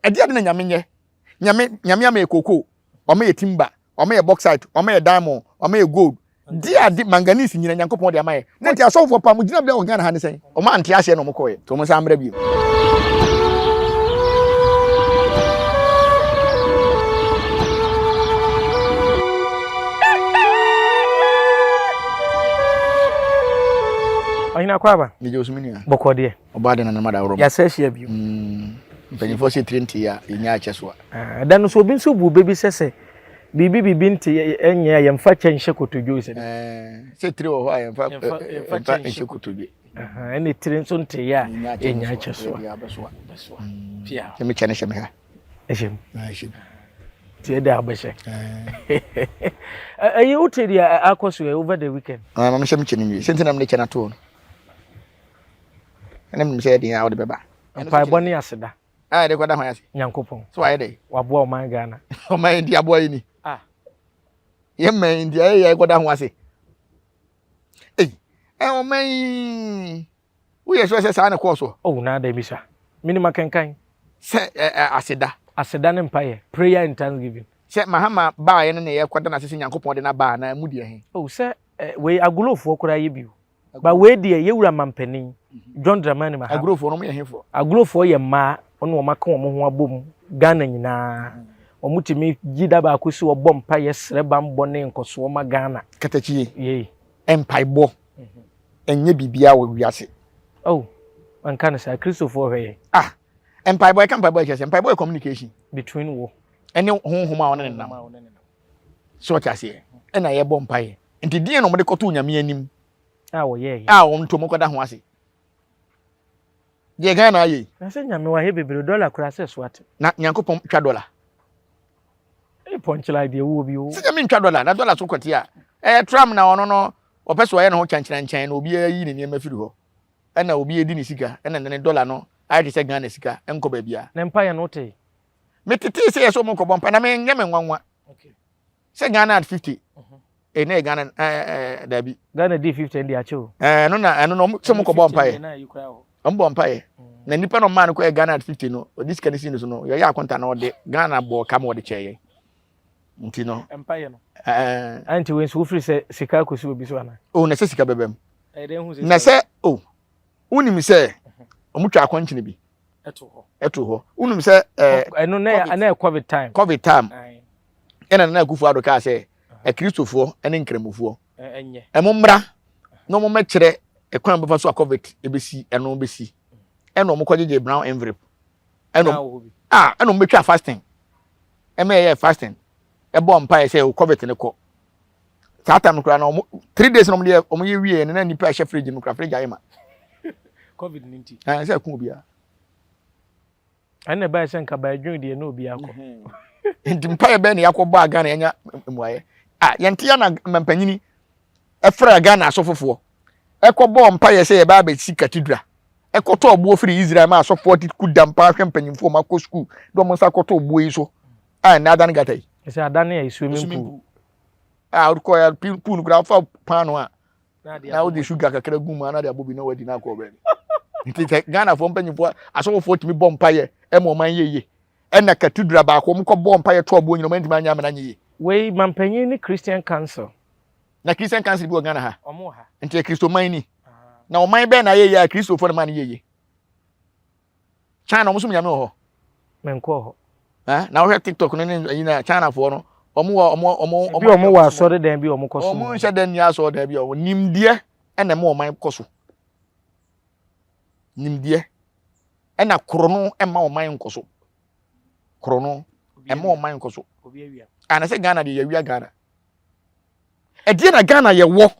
Ɛdeɛ ade na Nyame nyɛ? Nyame, Nyame ama yɛ cocoa, wama yɛ timber, wama yɛ bauxite, wama yɛ diamond, wama yɛ gold. Deɛ ade, manganese nyina Nyankopɔn de ama yɛ. Na nti asɔfofoɔ paa, mo gyinabea wɔ Ghana ha ne sɛn? Wɔn ante aseɛ na wɔn kɔɛ. Nti wɔn nsan mmra bio. Ɔhene Akwaaba. Megye wo so me nua. Bɔkɔ deɛ. Ɔbaa de nananom adaworo. Yɛasɛ ahyia bio. Mpanyinfoɔ sɛ tiri nte a yɛnya akyɛ so a. Ah, ɛda no so obi nso bu bɛ bi sɛ sɛ biribi biribi nte ɛnyɛ a yɛmfa kyɛ nhyɛ kotodwe sɛ. Sɛ tiri wɔ hɔ a yɛmfa yɛmfa nhyɛ kotodwe. Ɛna tiri nso nte yɛ a yɛnya akyɛ so a. Bɛsoa. Sɛ mekyɛ no hyɛ me ha. Ɛhyɛ mu. Ɛhyɛ mu. Ti ɛda abɛhyɛ. Ɛyi wote deɛ akɔ so over the weekend. Ah, ma mehyɛ mekyɛ no nwie. Sɛ nti na mede kyɛ no ato hɔ no. Ɛna menim sɛ ɛdeɛ a wode bɛba. Mpaebɔ ne aseda. A yɛde kɔda hwan ase? Nyankopɔn. So wayɛ dɛ? Waboa ɔman Ghana. Ɔman yi nti aboa yi ni. Ah. Yɛ man yi nti ayɛ yɛ kɔda ho ase. Ei, ɛ ɔman yi woyɛ sure sɛ saa na kɔɔ so? Oh, na ada bi sa. Menim akenkan. Sɛ ɛ ɛ aseda. Aseda ne mpaeɛ. Prayer and thanksgiving. Sɛ Mahama baeɛ no na yɛkɔda no ase sɛ Nyankopɔn de no aba anaa mu deɛ he? Oh, sɛ ɛ wei agolofoɔ koraa yɛ bi o. Ba wei deɛ yɛ wura mampanin John Dramani Mahama. Agurofoɔ no wɔn yɛ hefoɔ? Agurofoɔ yɛ mmaa wɔn wɔn aka wɔn ho abom Ghana nyinaa. Wɔn tumi gyi da baako si hɔ bɔ mpaeɛ srɛ banbɔ ne nkɔsoɔ ma Ghana. Katakyie, Yei. mpaebɔ ɛnyɛ biribiara wɔ wiase. Oh, nka no saa, Kristofoɔ hwɛ yɛn. Ah, mpaebɔ, ɛka mpaebɔ ɛkyerɛ sɛ mpaebɔ yɛ communication. Between wo. Ɛne honhom a ɔne ne nam. So ɔte aseɛ? Ɛna yɛbɔ mpaeɛ. Nti deɛn na wɔde kɔtoo Nyame anim? A wɔyɛɛyɛ. A wɔn nti wɔn kɔda ho ase. Deɛ Ghana ayɛ yi. Na sɛ Nyame wayɛ bebree, dɔla koraa sɛ so ate. Na Nyankopɔn twa dɔla. Ee pɔnkyela deɛ wowɔ bi o. Sɛ Nyame ntwa dɔla, na dɔla so kɔte a, ɛyɛ Trump na ɔno no ɔpɛ sɛ ɔyɛ ne ho kyɛnkyerɛnkyɛn na obiara yi ne nneɛma firi hɔ. Ɛna obiara di ne sika, ɛna ne dɔla no ayɛ te sɛ Ghana sika, ɛnkɔ baabiara. Na mpaeɛ no wotee? Metetee sɛ yɛ sɛ wɔn kɔbɔ mpa na menyɛ me nwanwa. Sɛ Ghana at 50. Eh, na yɛ Ghana eh, eh, dabi. Ghana di 50 ndi akyɛ o. Eh, no na ɛno no sɛ mo kɔbɔ mpa yɛ. Ɔmo bɔ mpa yɛ. Na nipa no ɔmaa no kɔyɛ Ghana at 50 no, ɔde sika no si no so no, yɛyɛ akonta na ɔde Ghana bɔɔ ka ma ɔde kyɛɛ yɛn. Nti no. Mpa yɛ no. Eh. Anti wei nso wofiri sɛ sika akɔsi obi so ana? Oh, na sɛ sika bɛbɛ mu. Na sɛ, oh, wonim sɛ ɔmo twa akɔnkyene bi. Ɛto hɔ. Wonim sɛ eh, ɛno na yɛ covid time. Covid time. Ɛna Nana Akufo Addo kaa sɛ Akristofoɔ ne Nkramofoɔ ɛmo mmra na wɔn mmɛkyerɛ ɛkwan bɛfa so a covid ɛbɛsi ɛno bɛsi ɛna wɔn kɔgyegye brown envelope ɛna a ɛna wɔn bɛtwa fasting ɛma ɛyɛ fasting ɛbɔ mpaeɛ sɛ covid ne kɔ saa time no koraa na wɔn 3 days na wɔn deɛ wɔn yɛ wie na nipa ɛhyɛ fridge mu koraa fridge ayɛ ma covid ne nti ɛn sɛ ɛko obiara. Ɛna ɛbae sɛ nka by June deɛ na obi akɔ. Nti mpaeɛ bɛn na yɛakɔbɔ a Ghana yɛanya mmuaeɛ? A yɛnte ya na mampanyini ɛfrɛ Ghana asɔfofoɔ ɛkɔbɔɔ mpaeɛ sɛ yɛbɛ abɛsi cathedral ɛkɔtɔ ɔboɔ firi Israel ma asɔfoɔ de ku da mpa ahwɛ mpanyinfoɔ ɔmo akɔ sukuu de ɔmo nsa kɔtɔ ɔboɔ yi so a ɛnɛ adane gata yi. Ɛsɛ adane a swimming pool. A wokɔ ya pool no koraa fa paano a na wode sugar kakra gu mu ana de abɔ bi na wadi na akɔ baabi nti sɛ ghanafoɔ mpanyinfoɔ asɔfofoɔ tumi bɔ mpaeɛ ɛma ɔman yɛ yie ɛna cathedral baako wɔn kɔ bɔ mpaeɛ to ɔboɔ nyina ɔman ntumi anyɛ amena nyɛ yie. Wei mampanyin ne Christian Council. Na Christian Council bi wɔ Ghana ha. Ɔmo wɔ ha. Nti yɛ Kristoman ni. Na ɔman bɛn na ayɛ yie a Kristofoɔ na maa no yɛ yie. China wɔn som nyame wɔ hɔ. Menkɔɔ hɔ. Eh, na wohwɛ TikTok no ne ayi na China foɔ no, wɔn wɔ wɔn wɔn wɔn. Bi wɔn wɔ asɔre dan bi wɔn kɔ so. Wɔn nhyɛ dan ni asɔre dan bi wɔn nimdeɛ ɛna ɛma ɔman kɔ so. Nimdeɛ ɛna koro ɛma ɔman nkɔ so. Koro no ɛma ɔman nkɔ so. Ana sɛ Ghana deɛ yɛwia Ghana. Ɛdeɛ na Ghana yɛwɔ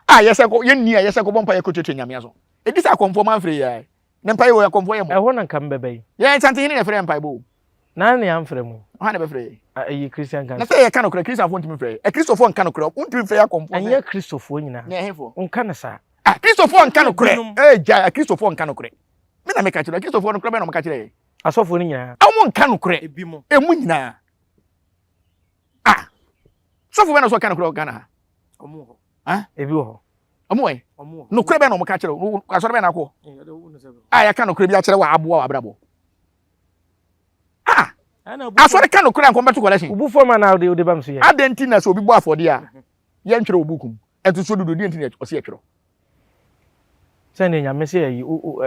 a yɛsɛ kɔ yɛnni a yɛsɛ kɔbɔ mpa yɛkɔtuatua nyame aso. Ɛdi sɛ akɔmfoɔ manfrɛ yɛ. Ne mpae wɔ akɔmfoɔ yɛ mo. Ɛhɔ na nka mbɛba yi. Yɛn Nsantehene na ɛfrɛ yɛn mpaebɔ o. Na ne amfrɛ mo. Hwan na ɛbɛfrɛ yɛn? Ɛyi Christian Council. Na sɛ yɛka nokorɛ Christianfoɔ ntumi mfrɛ yɛn. Akristofoɔ nka nokorɛ. Wontumi mfrɛ yɛn akɔmfoɔ sɛ. Ɛnyɛ Kristofoɔ nyinaa. Na ɛhefoɔ? Nka no saa. Ah, Kristofoɔ nka nokorɛ. Ee gyae, Akristofoɔ nka nokorɛ. Me na meka kyerɛ, Akristofoɔ nokorɛ bɛn na wɔka kyerɛ yɛn? Asɔfoɔ no nyinaa. Wɔn nka nokorɛ. Emu nyinaa. Ah, sɔfo bɛn na ɔsɛ ɔka nokorɛ wɔ Ghana ha? Wɔn wɔ hɔ. Ah? Ebi wɔ hɔ. Ɔmo wɔ nokorɛ bɛn na ɔmo ka kyerɛ wo asɔre bɛn na akɔ a yɛka nokorɛ bi akyerɛ wɔ aboa wɔ abrabɔ a. Asɔre ka nokorɛ a nkɔm bɛto collection. Wo bu fam anaa wode wode ba me so yɛ? Adɛn nti na sɛ obi bɔ afɔdeɛ a yɛntwerɛ wɔ book mu? Ntosoɔ dudu deɛ nti na ɔse yɛtwerɛ? Sɛdeɛ Nyame sɛ ayi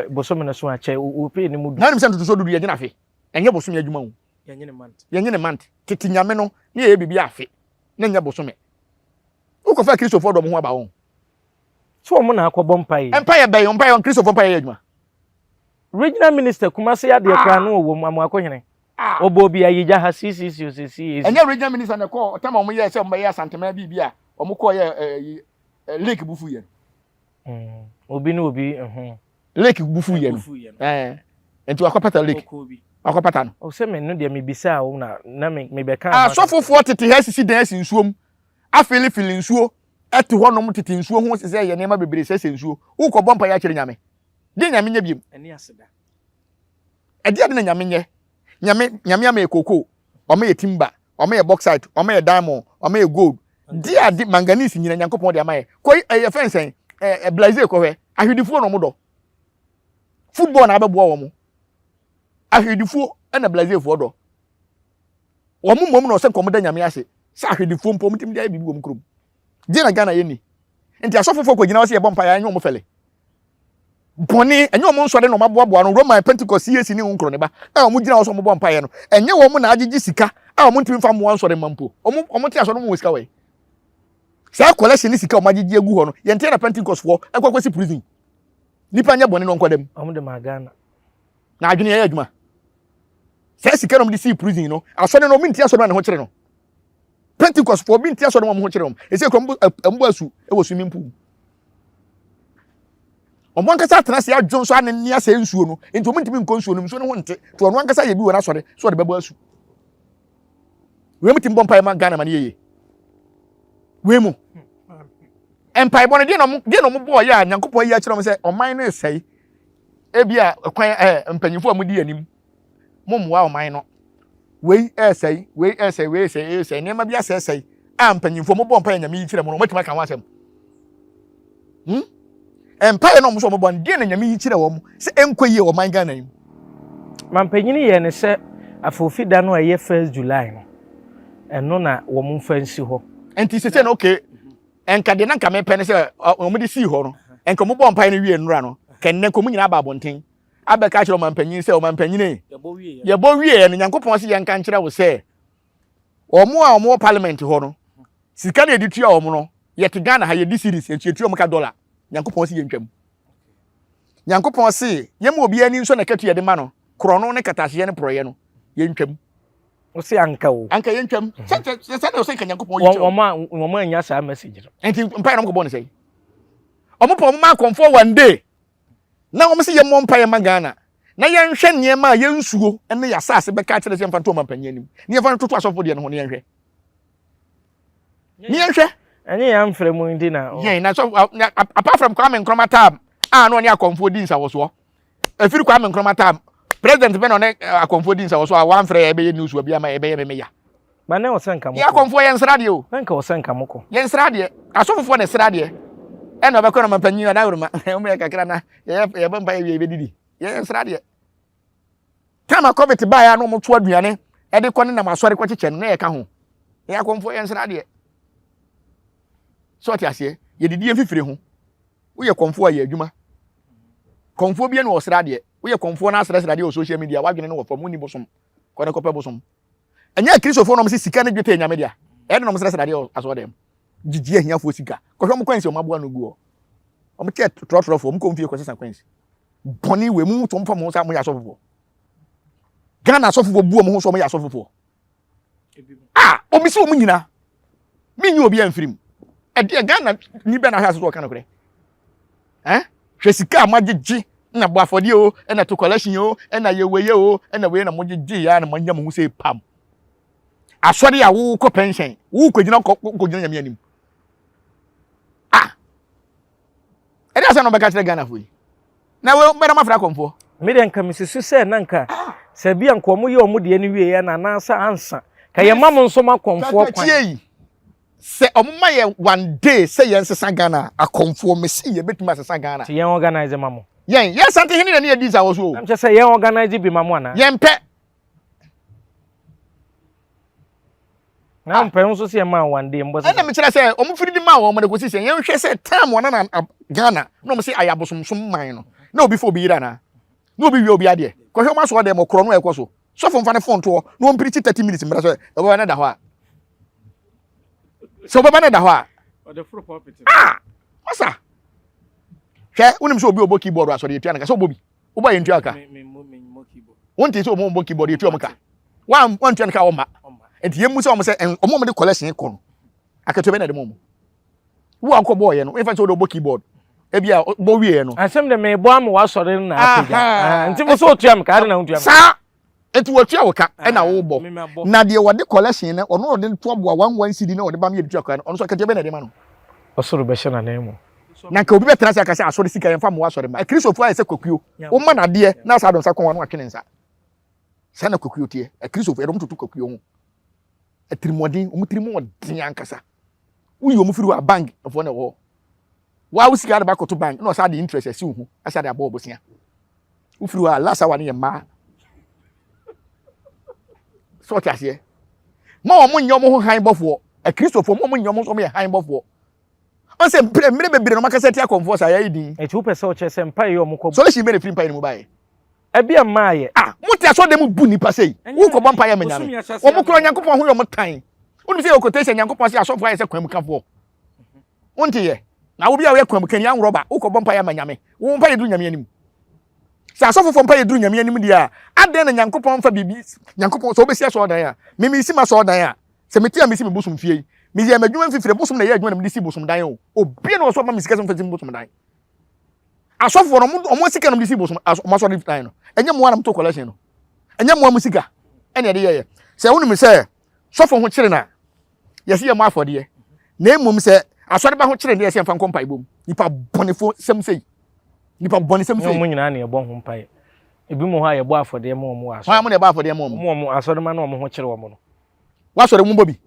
bosome no so akyɛ wo pay no mu du. Na wonim sɛ ntotosoɔ dudu yɛgye no afe? Ɛnyɛ bosome adwuma o. Yɛnye ne month. Tete Nyame no ne yɛyɛ biribi afe na ɛnyɛ bosome. Wokɔfa Kristofoɔ dɔm ho aba wɔn. So wɔn na akɔbɔ mpaeɛ? Mpaeɛ bɛn? Mpaeɛ Kristofoɔ mpaeɛ yɛ adwuma. Regional minister Kumasi adeɛ koraa no ɔwɔ mu Amoakohene. Ɔbɔ obi ayigya ha sisisi osisi esi. Ɛnyɛ regional minister na ɛkɔɔ ɔtam a wɔn yɛɛ sɛ wɔn bɛyɛ Asanteman biribi a wɔn kɔɔ yɛ ɛɛ lake bufu yɛ no. Obi ne obi ho. Lake bufu yɛ no. Ɛɛ nti wakɔpata lake. Wakɔpata no. Ɔsɛ me no deɛ mebisa wo na na me mebɛka. Asɔfofoɔ tete ha sisi dan asi nsuom afilifili nsuo ɛte hɔ nom tete nsuo ho sɛ yɛ nneɛma bebree sɛsɛ nsuo wokɔbɔ mpa yɛ akyerɛ nyame deɛ nyame nyɛ biem ɛdeɛ ade na nyame nyɛ nyame nyame ama yɛ koko ɔma yɛ timba ɔma yɛ bauxite ɔma yɛ diamond ɔma yɛ gold deɛ ade manganese nyina nyankopɔn de ama yɛ kɔ ɛyɛ fɛn sɛn ɛɛ blaze kɔhwɛ ahwedifoɔ na ɔmo dɔ football na abɛboa wɔn ahwedifoɔ ɛna blazefoɔ dɔ wɔn mmom na ɔsɛ nkɔm da nyame ase sɛ ahwedifoɔ mpo wɔn tumi de ayɛ biribi wɔn kurom deɛ na Ghana yɛ ni nti asɔfofoɔ kɔ gyina hɔ sɛ yɛbɔ mpa yɛ anyɛ wɔn fɛlɛ bɔne ɛnyɛ wɔn nsɔre na wɔn aboaboa no Roman Pentecost CAC ne wɔn nkorɔ ne ba a wɔn gyina hɔ sɛ wɔn bɔ mpa yɛ no ɛnyɛ wɔn na agyegye sika a wɔn ntumi nfa mmoa nsɔre mma mpo wɔn wɔn te asɔre wɔn wɔ sika wɔ yi saa collection ne sika wɔn agyegye agu hɔ no yɛn te na Pentecost foɔ ɛkɔ akɔsi prison nipa nyɛ bɔne na ɔnkɔ dɛm wɔn de ma Ghana na adwene yɛ adwuma saa sika na wɔn de sii prison no asɔre no obi nti asɔre na ne ho kyerɛ no Pentecost fo obi nti asɔre na wɔn ho kyerɛ wɔn esi ekura wɔn bɔ asu wɔ swimming pool wɔn ankasa atena ase adwo nso anene asɛ nsuo no nti wɔn ntumi nkɔ nsuo no nsuo no ho nte to wɔn ankasa yɛ bi wɔ n'asɔre so wɔde bɛbɔ asu wei mu ti mbɔ mpae ma Ghana ma ne yie wei mu mpaebɔ no deɛ na wɔn deɛ na wɔn bɔɔ yɛ a Nyankopɔn yi akyerɛ wɔn sɛ ɔman no resɛe ebi a kwan ɛɛ mpanyinfoɔ a wɔdi anim mo mmoa ɔman no wei ɛresɛe wei ɛresɛe wei ɛresɛe ɛresɛe nneɛma bi asɛesɛe a mpanyinfoɔ mo bɔ mpaeɛ nyame yi kyerɛ mo no wɔatumi aka ho asɛm hmm mpaeɛ na wɔn nso wɔn bɔ no deɛ na nyame yi kyerɛ wɔn sɛ ɛnkɔ yie ɔman Ghana yi mu. Mampanyin yɛɛ ne sɛ afoofi da no a ɛyɛ first July no ɛno na wɔn mfa nsi hɔ. Nti sese no okay nka deɛ na nka mepɛ ne sɛ wɔn de sii hɔ no nka wɔn bɔ mpaeɛ no wie nnora no kɛnɛ nka wɔn nyinaa aba abɔnten abɛka akyerɛ ɔmanpanyin sɛ ɔmanpanyin yɛbɔ wieɛ no nyankopɔn sɛ yɛnka nkyerɛ wo sɛ wɔn a wɔn wɔ parliament hɔ no sika na yɛde tua wɔn no yɛte Ghana ha yɛdi series yɛtua wɔn ka dollar nyankopɔn sɛ yɛntwam nyankopɔn se yɛma obiara ani nsɔ na katu yɛde ma no korɔno ne katahyeɛ ne porɔyɛ no yɛntwam ɔsɛ anka o anka yɛntwam sɛ sɛ sɛ na ɔsɛ nka nyankopɔn yi kyerɛ wɔn wɔn anya saa message no nti mpaeɛ na wɔn kɔbɔ ne sɛ wɔn pɔ wɔn ma akɔmfoɔ one day na wɔn sɛ yɛmmɔ mpaeɛ ma Ghana na yɛnhwɛ nneɛma a yɛn nsuo ne yɛn asase bɛka akyerɛ sɛ yɛmfa nto ɔmampanyin anim na yɛmfa ntoto asɔfo deɛ no ho na yɛnhwɛ ne yɛnhwɛ. Ɛnyɛ yɛn amfrɛ mu nti na. Yɛn na so apart from Kwame Nkrumah time a na ɔne akɔmfoɔ di nsawɔsoɔ ɛfiri Kwame Nkrumah time president bɛ na ɔne akɔmfoɔ di nsawɔsoɔ a wɔamfrɛ yɛ ɛbɛyɛ news wɔ bi ama ɛbɛyɛ mɛmɛ ya. Ba na ɔsɛ nka mokɔ. Yɛ akɔmfoɔ yɛn nsra deɛ o. Na nka ɔsɛ nka mokɔ. Yɛn nsra deɛ. Asɔfofoɔ na ɛsra deɛ. Ɛna ɔbɛkɔ na mampanyin ɔdawuruma. Wɔn yɛ kakra na yɛyɛ yɛbɔ mpa yɛ wie yɛbɛdidi. Yɛn nsra deɛ. Time a COVID baeɛ a na wɔn to aduane ɛde kɔ ne nam asɔre kɔ kyekyɛ no na yɛka ho. Yɛ akɔmfoɔ yɛn nsra deɛ. Sɛ ɔte aseɛ yɛdidi yɛn fifire ho. Woyɛ kɔmfoɔ a yɛ adwuma. Kɔmfoɔ bi na ɔsra deɛ. Woyɛ kɔmfoɔ na asrɛsrɛ adeɛ wɔ social media wadwene no wɔ fam wonni bosom. Kɔ ne kɔpɛ bosom. Ɛnyɛ Akristofoɔ na wɔn sɛ sika ne dwetɛ yɛ nyame dea. Ɛyɛ de na wɔn srɛsrɛ adeɛ wɔ asɔre dɛm. Gyigyi ahiafoɔ sika. Kɔhwɛ wɔn coins wɔn aboa no gu hɔ. Wɔn kyɛ trɔtrɔfoɔ, wɔn kɔ wɔn fie kɔsesa coins. Bɔne wei mu to wɔn fa mo ho sɛ wɔyɛ asɔfofoɔ. Ghana asɔfofoɔ bu wɔn ho sɛ wɔyɛ asɔfofoɔ. Ah, wɔn si wɔn nyina. Menyi obi amfiri mu. Ɛdeɛ Ghana ni bɛ na ahwɛ ase so ɔka nokorɛ. Eh? Hwɛ sika a moagyegye na bɔ afɔdeɛ o, ɛna to collection o, ɛna yɛ wei o, ɛna wei na mogyegye ya na moanya mo ho sɛ pam. Asɔre a wokɔ pension, wokɔgyina kɔgyina nyame anim. Ah! Ɛde asɛm na wɔbɛka kyerɛ Ghanafoɔ yi. Na wei bɛda mo afra akɔmfoɔ. Me deɛ nka mesusu sɛ na nka sɛ bi a nka wɔn yɛ wɔn deɛ no wie yɛ na anaasɛ ansa ka yɛ ma mo nso mo akɔmfoɔ kwan. Tie sɛ ɔmo ma yɛ one day sɛ yɛn sesa Ghana a, akɔmfoɔ mese yɛ bɛtumi asesa Ghana. Nti yɛn organize ma mo. Yɛn, yɛn Asantehene na ne yɛ di nsa wɔ so o. Ɛm kyɛ sɛ yɛn organize bi ma mo anaa? Yɛn pɛ. Na mpɛ nso sɛ ɛmaa one day mbɔ sɛ. Ɛna mekyerɛ sɛ wɔn firi de maa wɔn de kɔsi sɛ yɛnhwɛ sɛ time wɔn na Ghana na wɔn sɛ ayɛ abosomsom man no na obi fa obi yere anaa na obi wia obi adeɛ kɔhwɛ wɔn asɔɔ dɛm ɔkorɔ no a ɛkɔ so sɔfo nfa ne fon toɔ na wɔn pirikyi 30 minutes mmra sɛ ɔbɛba ne da hɔ a sɛ ɔbɛba ne da hɔ a ah masa hwɛ wonim sɛ obi ɔbɔ keyboard asɔre yɛtua no ka sɛ ɔbɔ bi wobɔ yɛ ntua ka wonte sɛ ɔmo bɔ keyboard yɛtua ɔmo ka wantua no ka ɔma nti yɛmmu sɛ ɔmo sɛ ɔmo ɔmo de collection kɔ no akatua bɛ na ɛde mo ɔmo wo a wokɔ bɔɔyɛ no wofa sɛ wode wobɔ keyboard ebi a bɔ wieɛ no asɛm de mebɔ ama wasɔre no na apagya nti mo sɛ wotua me ka ade na wotua me saa nti wɔtua wo ka ɛna wobɔ na deɛ wɔde collection no ɔno ɔde toaboa 11 cd na ɔde ba me yɛde tua ka no ɔno nso akatua bɛ na ɛde ma no. Ɔsoro bɛhyɛ n'anan mu. Na nka obi bɛtena ase aka sɛ asɔre sika yɛmfa mmoa asɔre mma. Akristofoɔ ayɛ sɛ kwakuo. Woma no adeɛ na asa de nsa kɔn ano atwe ne nsa. Saa na kwakuo teɛ. Akristofoɔ yɛde wɔn toto kwakuo ho. Atirimuɔden, wɔn tirim ɔden ankasa. Woyi wɔn firi hɔ a bank foɔ na ɛwɔ hɔ. Waa wo sika de ba kɔto bank na ɔsa de interest asi wo ho asa de abɔ ɔbosea. Wofiri hɔ a last hour no yɛ mmaa. So ɔte aseɛ. Ma wɔn nyɛ wɔn ho han bɔfoɔ. Akristofoɔ ma wɔn nyɛ wɔn ho wɔn yɛ han bɔfoɔ. Ɔn sɛ mprɛ mmerɛ bebree na wɔn akasa atia akɔmfoɔ saa yɛayɛ din. Eti wopɛ sɛ ɔkyerɛ sɛ mpaeɛ yi wɔn kɔ. Solution bɛn na efiri mpaeɛ no mu baeɛ? Ɛbi a mmaayɛ. Ah mo te asɔrdan mu bu nnipa sei. Wo kɔ bɔ mpaeɛ ma Nyame. Wɔn kura Onyankopɔn ho yɛ wɔn tan. Wonim sɛ yɛ quotation Nyankopɔn se asɔfoɔ ayɛ sɛ kwanmukafoɔ. Wonte yɛ? Na wo bi a woyɛ kwanmukani anworɔba wo kɔ bɔ mpaeɛ ma Nyame. Wo mpaeɛ duru Nyame anim. Sɛ asɔfofoɔ mpaeɛ duru Nyame anim deɛ a, adɛn na Nyankopɔn mfa biribi Nyankopɔn sɛ wobɛsi asɔrdan a, me mesi m'asɔrdan a, Sɛ mete a mesi me bosom fie yi, meyɛɛ m'adwuma mfifire, bosom na ɛyɛ adwuma na mede si bosom dan o. Obia na ɔsɔ ma me sika sɛ mfa si me bosom dan. Asɔfoɔ no, ɔmo sika na mede si bosom, ɔmo asɔre dan no. Ɛnyɛ mo a na moto collection no. Ɛnyɛ mo a mo sika ɛna ɛde yɛyɛ. Sɛ wonim sɛ sɔfo ho kyere na yɛsi yɛ mo afɔdeɛ. Na mmom sɛ asɔreba ho kyere ne yɛsɛ mfa nkɔ mpaebɔ mu. Nipa bɔnefo sɛm sei. Nipa bɔne sɛm sei. Nyɛ ɔmo nyinaa na yɛbɔ ho mpaeɛ. Ebi mu hɔ a yɛbɔ afɔdeɛ ma ɔmo wɔ asɔre. Hwan mo na yɛbɔ afɔdeɛ ma ɔmo? Ɔmo ɔmo asɔrema na ɔmo ho kyere ɔmo no. W'asɔre mu bɔ bi.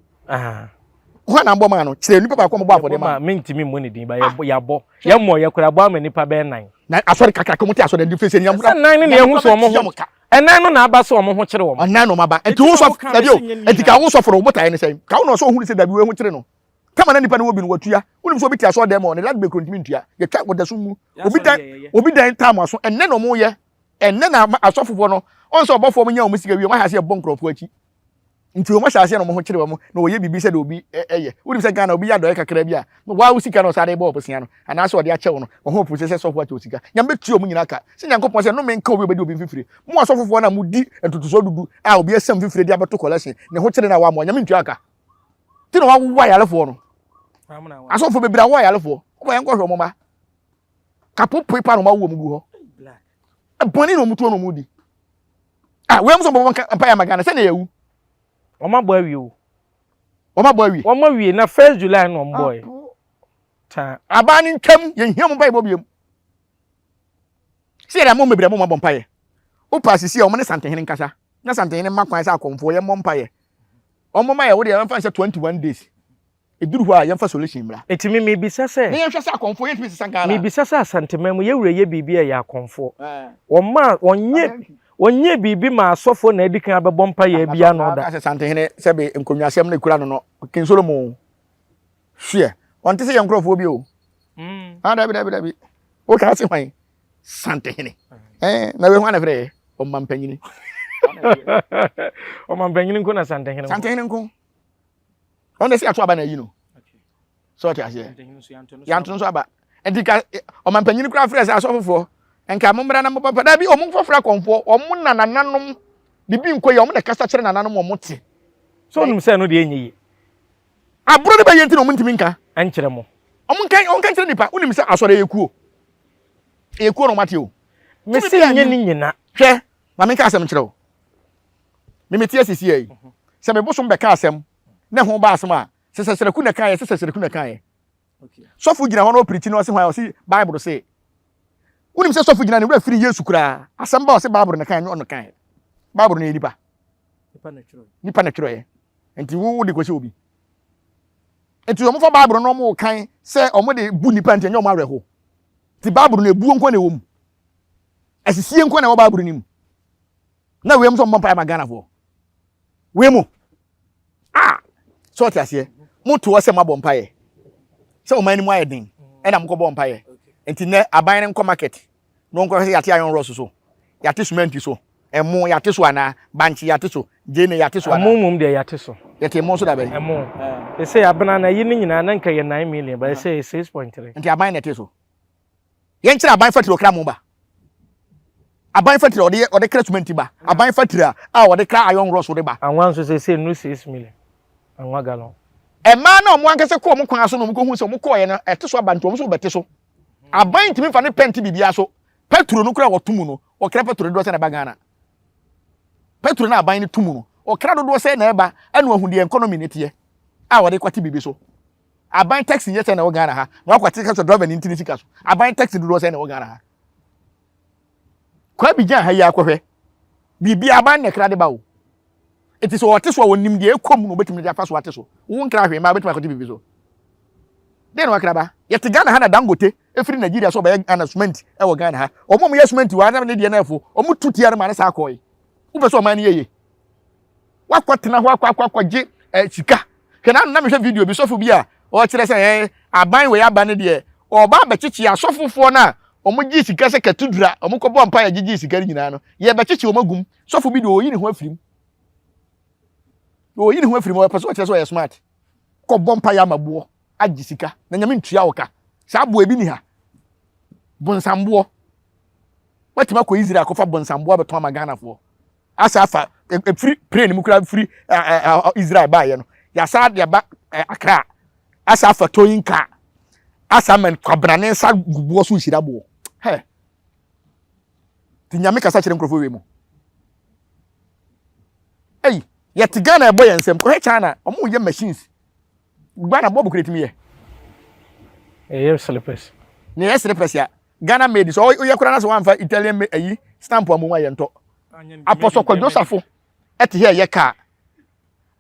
Hwan na mbɔ maa no? Kyerɛ nipa baako a ɔbɔ afɔdeɛ maa no. Mentumi mmɔ ne din ba yɛbɔ yɛabɔ yɛmmɔ yɛ koraa abɔ ama nipa bɛyɛ nan. Na asɔre kakraka wɔn te asɔre de fese nyam. Sɛ nan no na ehu sɛ wɔn ho ɛnan no na aba sɛ wɔn ho kyere wɔn. Ɛnan na wɔn aba nti wo sɔfo dabi o nti ka wo sɔfo no wo botaeɛ ne sɛn ka wo na ɔsɛ ohun sɛ dabi wo ho kyere no kama na nipa no wɔ bi no watua wonim sɛ obi te asɔre dɛm ɔ ne light bill kuro ntumi ntua yɛtwa wɔ daso mu obi dan obi dan tam aso ɛnɛ na wɔn yɛ ɛnɛ na asɔfofoɔ no ɔn sɛ ɔbɔfoɔ mo nya wɔn sika wie wɔn ahyɛ aseɛ bɔ nkurɔfoɔ akyi. Nti wɔn ahyɛ aseɛ na wɔn ho kyere wɔn na wɔyɛ biribi sɛdeɛ obi yɛ. Wonim sɛ Ghana obi yɛ adɔeɛ kakra bi a, na waa wo sika na ɔsan de bɔ ɔbosea no, anaasɛ ɔde akyɛ wo no, wɔn ho apu sɛ sɛ sɔfoɔ akyɛ wo sika. Nyame bɛtua wɔn nyinaa ka. Sɛ Nyankopɔn sɛ, nnome nka obi a ɔbɛdi obi mfifire. Mo asɔfofoɔ no a modi ntotosoɔ dudu a obi asiam mfifire de abɛto kɔlɛhyen, ne ho kyere no a wammoa, Nyame ntua ka. Nti na wɔawowo ayarefoɔ no. Asɔfoɔ bebree awo ayarefoɔ. Wobɔ yɛn nkɔhwɛ wɔn mma. Kapopoe pa na wɔn awo wɔn gu hɔ. Bɔne na wɔn tuo na wɔn di. Ah, wei nso bɔbɔ mpa yɛ ama Ghana sɛ na yɛwu. Wɔn abɔ awie o. Wɔn abɔ awie. Wɔn awie na first July na wɔn bɔ yɛ. Taa. Abaa ne ntwam yɛn hia mo mpa yɛ bɔ biem. Sɛ yɛde ama wɔn bebree ama wɔn abɔ mpa yɛ. Wopa asisi a wɔn ne Santehene nkasa. Na Santehene mma kwan sɛ akɔmfoɔ yɛ mmɔ mpa yɛ. Wɔn ma yɛ wo deɛ yɛmfa nsɛ 21 days. Ɛduru hɔ a yɛmfa solution mmra. Enti me mebisa sɛ. Na yɛnhwɛ sɛ akɔmfoɔ yɛntumi nsesa Ghana. Mebisa sɛ Asanteman mu yɛwura yɛ biribi a ɛyɛ akɔmfoɔ. Wɔmaa wɔnyɛ wɔnyɛ biribi maa asɔfoɔ na adi kan abɛbɔ mpaeɛ abia ano da. Aka sɛ Santehene sɛbe nkonnwasɛm no ekura no no King Solomon hweɛ ɔnte sɛ yɛn nkurɔfoɔ bi o. Ah dabi dabi dabi. Woka ase hwan? Santehene. Eh na wei hwan na frɛ yɛ? Ɔmampanyini. Ɔmampanyini nko na Santehene nko. Santehene nko. Ɔno sɛ yɛato aba na ayi no. Sɛ ɔte aseɛ. Yɛanto nso aba. Nti ka ɔmampanyini koraa frɛ sɛ asɔfofoɔ nka mommra na mobɛpa dabi ɔmo mfɔfrɛ akɔmfoɔ ɔmo na nananom bibi nkɔ yi ɔmo na kasa kyerɛ nananom ɔmo te. So onim sɛ ɛno deɛ ɛnyɛ yie. Aburo no bɛyɛ nti na ɔmo ntumi nka. Ɛnkyerɛ mo. Ɔmo nka ɔmo nka nkyerɛ nipa wonim sɛ asɔre ɛyɛ kuo. Ɛyɛ kuo na ɔmo ate o. Mesi nyɛ ne nyina. Hwɛ ma menka asɛm nkyerɛ wo. Me mete asisi yi sɛ me bosom bɛka asɛm na ɛho ba asɛm a sɛ sɛsɛrɛku na ɛkaeɛ sɛ sɛsɛrɛku na ɛkaeɛ. Sɔfo gyina hɔ na ɔpirikyi na ɔse hwan ɔse Bible se. Wonim sɛ sɔfo gyina ne werɛ firi Yesu koraa asɛm ba ɔse Bible na ɛkaeɛ nyɛ ɔno kaeɛ. Bible no yɛ nipa. Nipa na twerɛeɛ. Nti wo wode kɔhyɛ obi. Nti wɔn fa Bible no wɔn kan sɛ wɔn de bu nipa nti ɛnyɛ wɔn awerɛho. Nti Bible no ebuo nko na ɛwɔ mu. Asisie nko na ɛwɔ Bible no mu. Na wei mu sɛ ɔmmɔ mpaeɛ ma Ghanafoɔ. Wei mu. Ah! Sɛ ɔte aseɛ, moto hɔ sɛ moabɔ mpaeɛ sɛ ɔman no mu ayɛ den ɛna mokɔbɔ mpaeɛ. Nti nnɛ aban no nkɔ market na ɔnkɔhwɛ sɛ yɛate iron rods so, yɛate cement so, ɛmo yɛate so anaa, bankye yɛate so, gyeene yɛate so anaa. Ɛmo mmom deɛ yɛate so. Yɛte ɛmo nso da bɛn? Ɛmo. Ɛsɛ abena na ayi no nyinaa na nka yɛ 9 million but ɛsɛ yɛ 6.3. Nti aban na ɛte so. Yɛnkyerɛ aban fatiri ɔkra mo ba. Aban fatiri ɔde ɔde kra cement ba. Aban fatiri a a ɔde kra iron rods de ba. Anwa nso sɛ sɛ nu 6 million. Anwa gallon. Mmaa na wɔn ankasa kɔ wɔn kwan so na wɔn kɔhu sɛ wɔn kɔɔɛ no ɛte so aba nti wɔn nso wɔbɛte so. Aban ntumi nfa ne pɛ nte biribiara so. Pɛtro no koraa wɔto mu no, wɔkra pɛtro dodoɔ sɛ na ɛba Ghana. Pɛtro no aban no to mu no, wɔkra dodoɔ sɛ na ɛba ɛna wɔahu deɛ economy no teɛ a wɔde kɔte biribi so. Aban taxi nyɛ sɛ na ɛwɔ Ghana ha na wakɔte ka sɛ driver ne ntini sika so. Aban taxi dodoɔ sɛ na ɛwɔ Ghana ha. Kɔ Abidjan ha yi akɔhwɛ. Biribi aban na ɛkra de ba o. Eti sɛ ɔte so a ɔnim deɛ ɛkɔ mu na ɔbɛtumi de afa so ate so. Wo nkra hwee mmaa bɛtumi akɔte biribi so. Dɛn na wakra ba? Yɛte Ghana ha na Dangote ɛfiri Nigeria sɛ ɔbɛyɛ Ghana cement ɛwɔ Ghana ha. Wɔn a wɔyɛ cement wɔ ha na ne deɛ no ɛfo. Wɔn tu tia no ma ne saa kɔe. Wopɛ sɛ ɔman no yɛ yie. Wakɔtena hɔ akɔ akɔ akɔgye eh, sika. Hwɛ na na mehwɛ video bi sɔfo bi a ɔkyerɛ sɛ eh, aban wei aba no deɛ ɔba abɛkyekye asɔfofoɔ no a wɔn gye sika sɛ katudura wɔn kɔbɔ mpa yɛ gyegye sika no nyinaa no yɛbɛkyekye wɔn agum. Sɔfo bi deɛ ɔyi ne ho afirim. Ɔyi ne ho afirim ɔpɛ sɛ ɔkyerɛ sɛ ɔyɛ smart. Kɔbɔ mpa yɛ ama boɔ agye sika na nyame ntua wo ka. Saa boɔ ebi ni ha. Bonsamboɔ. Watumi akɔ Israel akɔfa bonsamboɔ abɛtɔn ama Ghanafoɔ. Asa afa efiri plane mu kura firi Israel baayɛ no yasa de aba Accra asa afa towing car asa ama kwabena ne nsa gu boɔ so nhyira boɔ hɛ ti nyame kasa kyerɛ nkurɔfoɔ wei mu ei yɛte Ghana ɛbɔ yɛn nsam kɔhwɛ China wɔn yɛ machines Ghana bɔɔbo kura etumi yɛ ɛyɛ slippers na ɛyɛ slippers a Ghana made sɛ ɔyɛ koraa na sɛ wamfa Italian made ayi stamp amu a yɛntɔ. Apɔsɔ Kwadwo Safo ɛte hɛ ɛyɛ kaa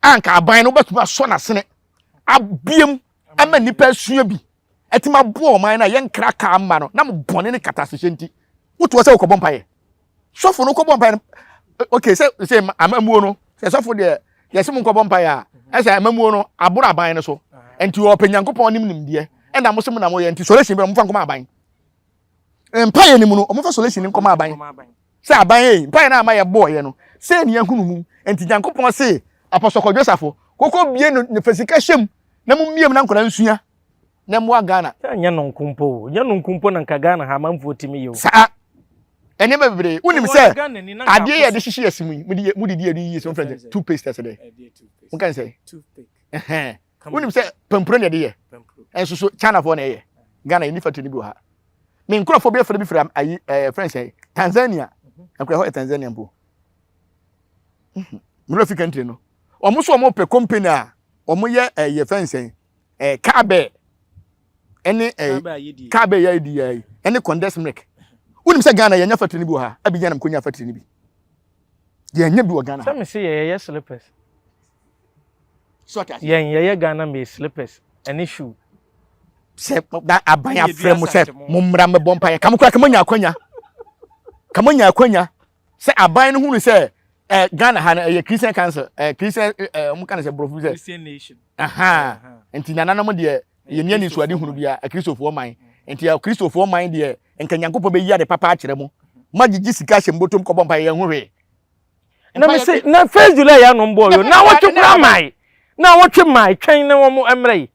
a nka aban no wobɛtumi asɔ n'asene abiem ama nnipa asua bi ɛtumi aboa ɔman no a yɛnkra kaa mma no na mo bɔne ne katasehyɛ nti wotoɔ sɛ wokɔbɔ mpaeɛ sɔfo no kɔbɔ mpaeɛ no okay sɛ sɛ amamuo no sɛ sɔfo deɛ yɛsɛ mo nkɔbɔ mpaeɛ a ɛsɛ amamuo no aboro aban no so nti ɔpɛ nyankopɔn nim nimdeɛ ɛna mo sɛ mo na moyɛ nti solution bɛ mo fa nkɔma aban mpaeɛ no mu no ɔmo fa solution nkɔma aban sɛ aban yi mpaeɛ no ama yɛ bɔɔyɛ no sɛ ne yɛhunu mu nti nyankopɔn se apɔsɔkɔdwo safo kɔkɔ bie no ne fa sika hyɛm na mo mmiem na nkɔla nsua na mmoa Ghana. Sɛ nyɛ no nko mpo o, nyɛ no nko mpo na nka Ghana ha amanfoɔ tumi yɛ o. Saa. Nneɛma bebree. Wonim sɛ adeɛ yɛ de hyehye yɛ se mu yi, mode yɛ mode di yɛ yi sɛ mofrɛ sɛ toothpaste ɛsɛ dɛ. Moka ne sɛ. Ɛhɛn. Wonim sɛ pampuro na yɛde yɛ. Ɛnso so Chinafoɔ na ɛyɛ. Ghana yɛnni factory no bi wɔ ha. Me nkurɔfoɔ bi afrɛ bi firi ayi ɛɛ frɛ sɛ Tanzania. Nkura hɔ yɛ Tanzania mpo. Mmerɛ fi country no. Wɔn nso wɔn pɛ company a wɔn yɛ ɛyɛ fɛn sɛn ɛɛ car bɛɛ ɛne ɛɛ car bɛɛ yɛ di yɛ ɛne condensed milk wonim sɛ Ghana yɛnya factory no bi wɔ ha Abidjan na mkonya factory no bi yɛnya bi wɔ Ghana sɛ mese yɛyɛ slippers yɛn yɛyɛ Ghana made slippers ɛne shoe sɛ na aban afrɛ mo sɛ mommra mmɛbɔ mpaeɛ ka mo koraa ka moanya akwanya ka moanya akwanya sɛ aban no hunu sɛ eh, Ghana ha no ɛyɛ Christian council eh, Christian eh, wɔn ka no sɛ borɔfo sɛ Christian nation aha nti nananom deɛ yɛn ni anisoade hunu bia akristofoɔ man nti akristofoɔ man deɛ nka Nyankopɔn bɛyi ade papa akyerɛ mo ma gyegye sika hyɛ mbotom kɔbɔ mpa yɛn ho hwee na me se na first July yɛ anom bɔɔ yo na wɔtwe kura mae na wɔtwe mae twɛn na wɔn mmerɛ yi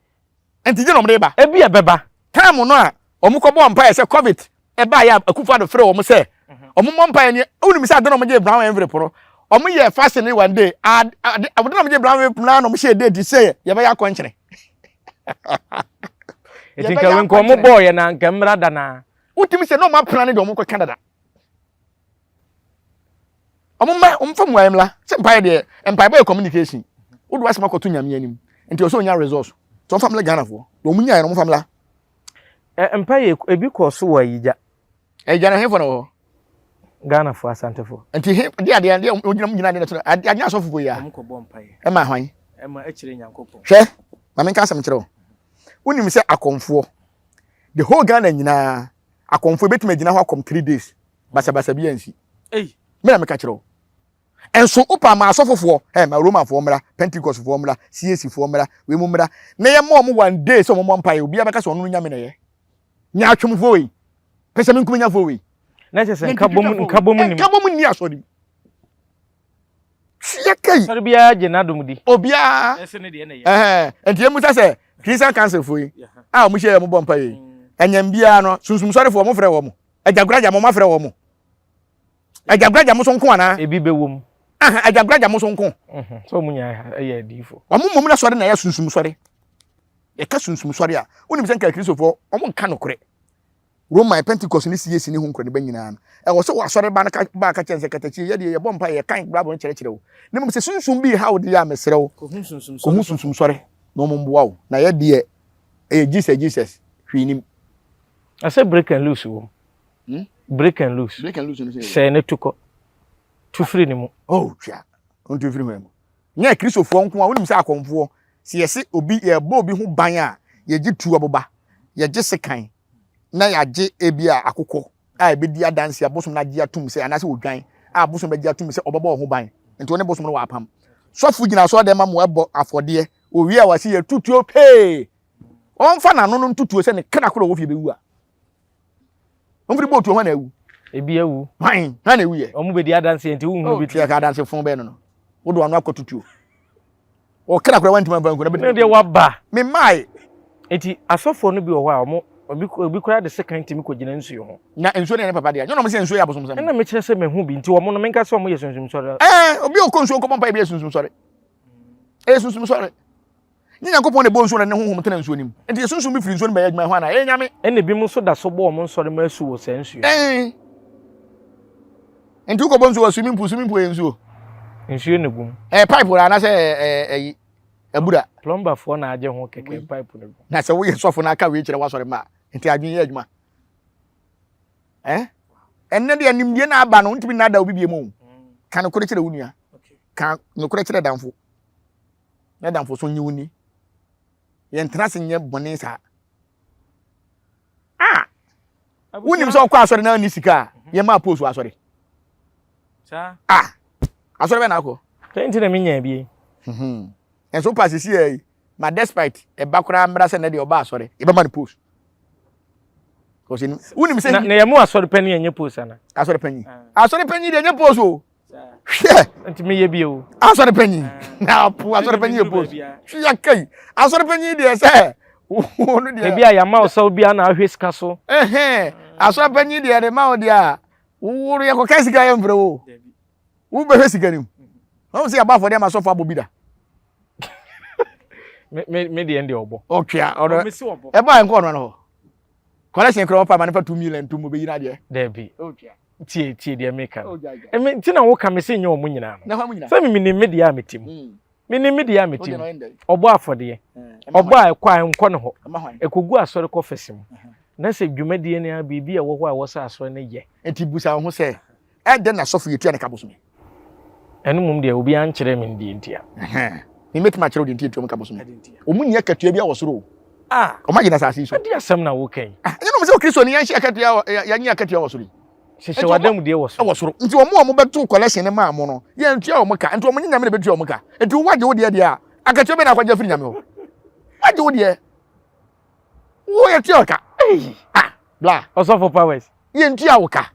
Nti gye na wɔde ba. Ebi a ɛbɛba. Time no a wɔn kɔ bɔɔ mpaeɛ sɛ covid ɛbaeɛ a Akufo Addo frɛ wɔn sɛ wɔn mmɔ mpaeɛ ni wonim sɛ ade na wɔn gye brown envelope no wɔn yɛ fasting ne one day ade ade na wɔn gye brown envelope na wɔn hyɛ date sɛ yɛbɛyɛ akɔnkyene. Eti nka nka wɔn bɔɔ yɛ na nka mmra da na. Wotumi sɛ na wɔn apena ne deɛ wɔn kɔka dada. Ɔmo mma ɔmo fa mmuaeɛ mmra sɛ mpaeɛ deɛ mpaebɔ yɛ communication wode w'asɛm akɔto nyame anim nti ɔsɛ onya resource nti ɔmfa mmra Ghanafoɔ deɛ ɔmo nyaeɛ no ɔmo fa mmra. Ɛ mpaeɛ ebi kɔɔ so wɔ Ayigya. Ayigya no hefoɔ na wɔ hɔ? Ghanafoɔ Asantefoɔ. Nti he deɛ adeɛ adeɛ ɔmo gyina gyina adeɛ na ɛto adeɛ anyɛ asɔfofoɔ yi a. Ɔmo kɔ bɔ mpaeɛ. Ɛma hwan? Ɛma ɛkyerɛ Nyankopɔn. Hwɛ ma menka asɛm nkyerɛ wo wonim sɛ akɔmfoɔ the whole Ghana nyinaa akɔmfoɔ ebetumi agyina hɔ akɔm 3 days basabasa bi ansi. Ei. Me na meka kyerɛ wo. Nso wopa ma asɔfofoɔ, ɛ ma Romanfoɔ mmra, Pentecostfoɔ mmra, CACfoɔ mmra, wei mu mmra, na yɛma wɔn one day sɛ wɔn mmɔ mpaeɛ, obiara bɛka sɛ ɔno no nyame na ɛyɛ. Nyaatwomfoɔ wei, pɛsɛmenkominyafoɔ wei. Na kyerɛ sɛ nkabom nkabom nim. Nkabom nni asɔre mu. Tua kai. Asɔre biara gye n'adom di. Obiara. Ɛsɛ ne deɛ na ɛyɛ. Ɛhɛn, nti yɛn musa sɛ Christian Council foɔ yi a wɔn hyia yɛ wɔn bɔ mpaeɛ yi, ɛnyɛm biara no sunsum sɔrefoɔ wɔn frɛ wɔn, agyagoraagya mo wɔn afrɛ wɔn. Agyagoraagya mo so nko anaa? Ebi bɛ wɔ mu. Aha, agyagoraagya mo so nko. Sɛ wɔn nyinaa yɛ adiifo. Wɔn mmom na sɔre na ɛyɛ sunsum sɔre. Yɛka sunsum sɔre a, wonim sɛ nka Kristofoɔ wɔn nka nokorɛ. Roman, Pentecost ne CAC ne ho nkoraniba nyinaa no, ɛwɔ sɛ asɔre ba no ka ba ka kyerɛ sɛ katakyie yɛ deɛ yɛbɔ mpa yɛkan Bible no kyerɛkyerɛ wo. Na mmom sɛ sunsum bi ha wo deɛ a mesrɛ wo, Kɔhu sunsum kɔhu sunsum sɔre na wɔn mmoa wo. Na yɛ deɛ ɛyɛ Jesus Jesus hwee nim. Na sɛ break and loose wɔ mu. Hmm? Break and loose. Break and loose no sɛ. Sɛ ne tu kɔ. Tu firi ne mu. Oh, twa. Ntu firi hɔ mu. Nyɛ Kristofoɔ nko a wonim sɛ akɔmfoɔ sɛ yɛse obi yɛbɔ obi ho ban a yɛgye tu aboba, yɛgye sekan na yɛagye ebi a akokɔ a ɛbɛdi adanse a bosom no agye atum sɛ anaasɛ odwan a bosom bɛgye atum sɛ ɔbɛbɔ wo ho ban nti wo ne bosom no wɔ apam. Sɔfo gyina asɔre dɛm ma mo ɛbɔ afɔdeɛ owie a wɔase yɛtutuo pee ɔmfa n'ano no ntutuo sɛ ne kra koro wɔ fie bɛwu a Wɔn bɔ otuo hwan na awu? Ebi awu. Hwan hwan na ewu yɛ? Wɔn bɛ di adanse nti wohunu oh, bi ti. Yɛ ka adanse fon bɛyɛ no no. Wode wano akɔ tutuo. Ɔkra kora wantumi amfa nku na bɛdi. Ne deɛ waba. Me mmae. Nti asɔfoɔ no bi wɔ hɔ a wɔn obi obi koraa de sekan tumi kɔgyina nsuo ho. Na nsuo no yɛ ne papa dea. Nyɛ na wɔn sɛ nsuo yɛ abosomsɛm. Ɛna mekyerɛ sɛ mehu bi nti wɔn no menka sɛ wɔn yɛ sunsum sɔre. Ɛɛ obi a ɔkɔ nsuo nkɔbɔ mpaeɛ bi yɛ sunsum sɔre. Ɛyɛ sunsum sɔre. Nye Nyankopɔn na ɛbɔɔ nsuo na ne honhom tena nsuo no mu. Enti sɛ sunsum bi firi nsuo no mu bɛyɛ adwuma ɛhɔ anaa? Ɛyɛ Nyame. Ɛna ebinom nso da so bɔ wɔn nsɔremma asu wɔ saa nsuo no mu. Ɛn. Enti wokɔbɔ nsuo wɔ swimming pool, swimming pool yɛ nsuo? Nsuo na egu mu. Ɛyɛ pipe wɔ anaasɛ ɛyɛ ɛyi abura? Plumberfoɔ na agye ho kɛkɛ pipe no gu. Na sɛ woyɛ sɔfo na aka wei kyerɛ w'asɔremma a, nti adwene yɛ adwuma. Ɛn? Ɛnnɛ deɛ nimdeɛ na aba no, wontumi nnaadaa obi bio mu. Ka nokorɛ kyerɛ wo nua. Ka nokorɛ kyerɛ damfo. Na damfo so nye wo ni. Yɛntena ase nyɛ bɔne saa. Ah! Wonim sɛ ɔkɔ asɔre na ɔnni sika a, yɛma post wɔ asɔre. Ah! Asɔre bɛ na akɔ. Sɛ nti na menya bi. Mhm. Ɛnso pa sisi yɛ yi, ma despite ɛba koraa mmra sɛ nɛ deɛ ɔba asɔre, yɛbɛma no post. Wonim sɛ. Na yɛ mo asɔre panyin ɛnyɛ post ana? Asɔre panyin. Asɔre panyin deɛ ɛnyɛ post o. Hwɛ. Nti meyɛ bi o. Asɔre panyin. Na apo asɔre panyin yɛ post. Hwɛ kai. Asɔre panyin deɛ sɛ wɔn deɛ. Ebi a yɛama wo sɛ obi a na ahwɛ sika so. Ɛhɛn. Asɔre panyin deɛ de ma wo deɛ a wo yɛ kɔka sika yɛ mfrɛ wo. Wo bɛhwɛ sika no mu. Wɔn sɛ yɛabɔ afɔdeɛ ama asɔfo abɔ bi da. Me me me deɛ deɛ ɔbɔ. Ɔtwea ɔdɔ. Ɛbɔ a nkɔ ɔno ano hɔ. Collection kura wɔpa ma nipa 2 million ntum obeyi n'adeɛ. Dɛbi. Tie tie deɛ meka no. Ɛmi nti na woka me sɛ nyɛ wɔn nyinaa no. Sɛ mi menim me deɛ a mete mu. Hmm. Menim me deɛ a mete mu. Ɔbɔ afɔdeɛ. Hmm. Ɔbɔ a ɛkɔ a nkɔ ne hɔ. Ɛkɔgu asɔre kɔ fɛsi mu. Na sɛ dwumadie no ara biribi a ɛwɔ hɔ a ɛwɔ sɛ asɔre no yɛ. Nti busa wo ho sɛ ɛdɛn na sɔfo yɛ tua ne ka bosome? Ɛno mmom deɛ obiara nkyerɛ me deɛ ntia. Me mɛtumi akyerɛ wo deɛ nti yɛtua mu ka bosome. Wɔn nni akatua bi wɔ soro o. Ah. Wɔn agye na asase yi so. Ɛde asɛm na woka yi. Ah, ɛnyɛ nom sɛ Kristo ni yɛnhyɛ akatua yɛnye akatua wɔ soro yi. Hyehyɛ w'adamudeɛ wɔ soro. Wɔ soro. Nti wɔn a wɔbɛto collection no maa mo no, yɛntua wɔn ka. Nti wɔn nye Nyame na ɛbɛtua wɔn ka. Nti wo wagye wo deɛ deɛ a, akatua bɛn na akɔgye afiri Nyame hɔ? Wagye wo deɛ. Wo yɛtua wo ka. Ah, bla. Ɔsɔfo powers. Yɛntua wo ka.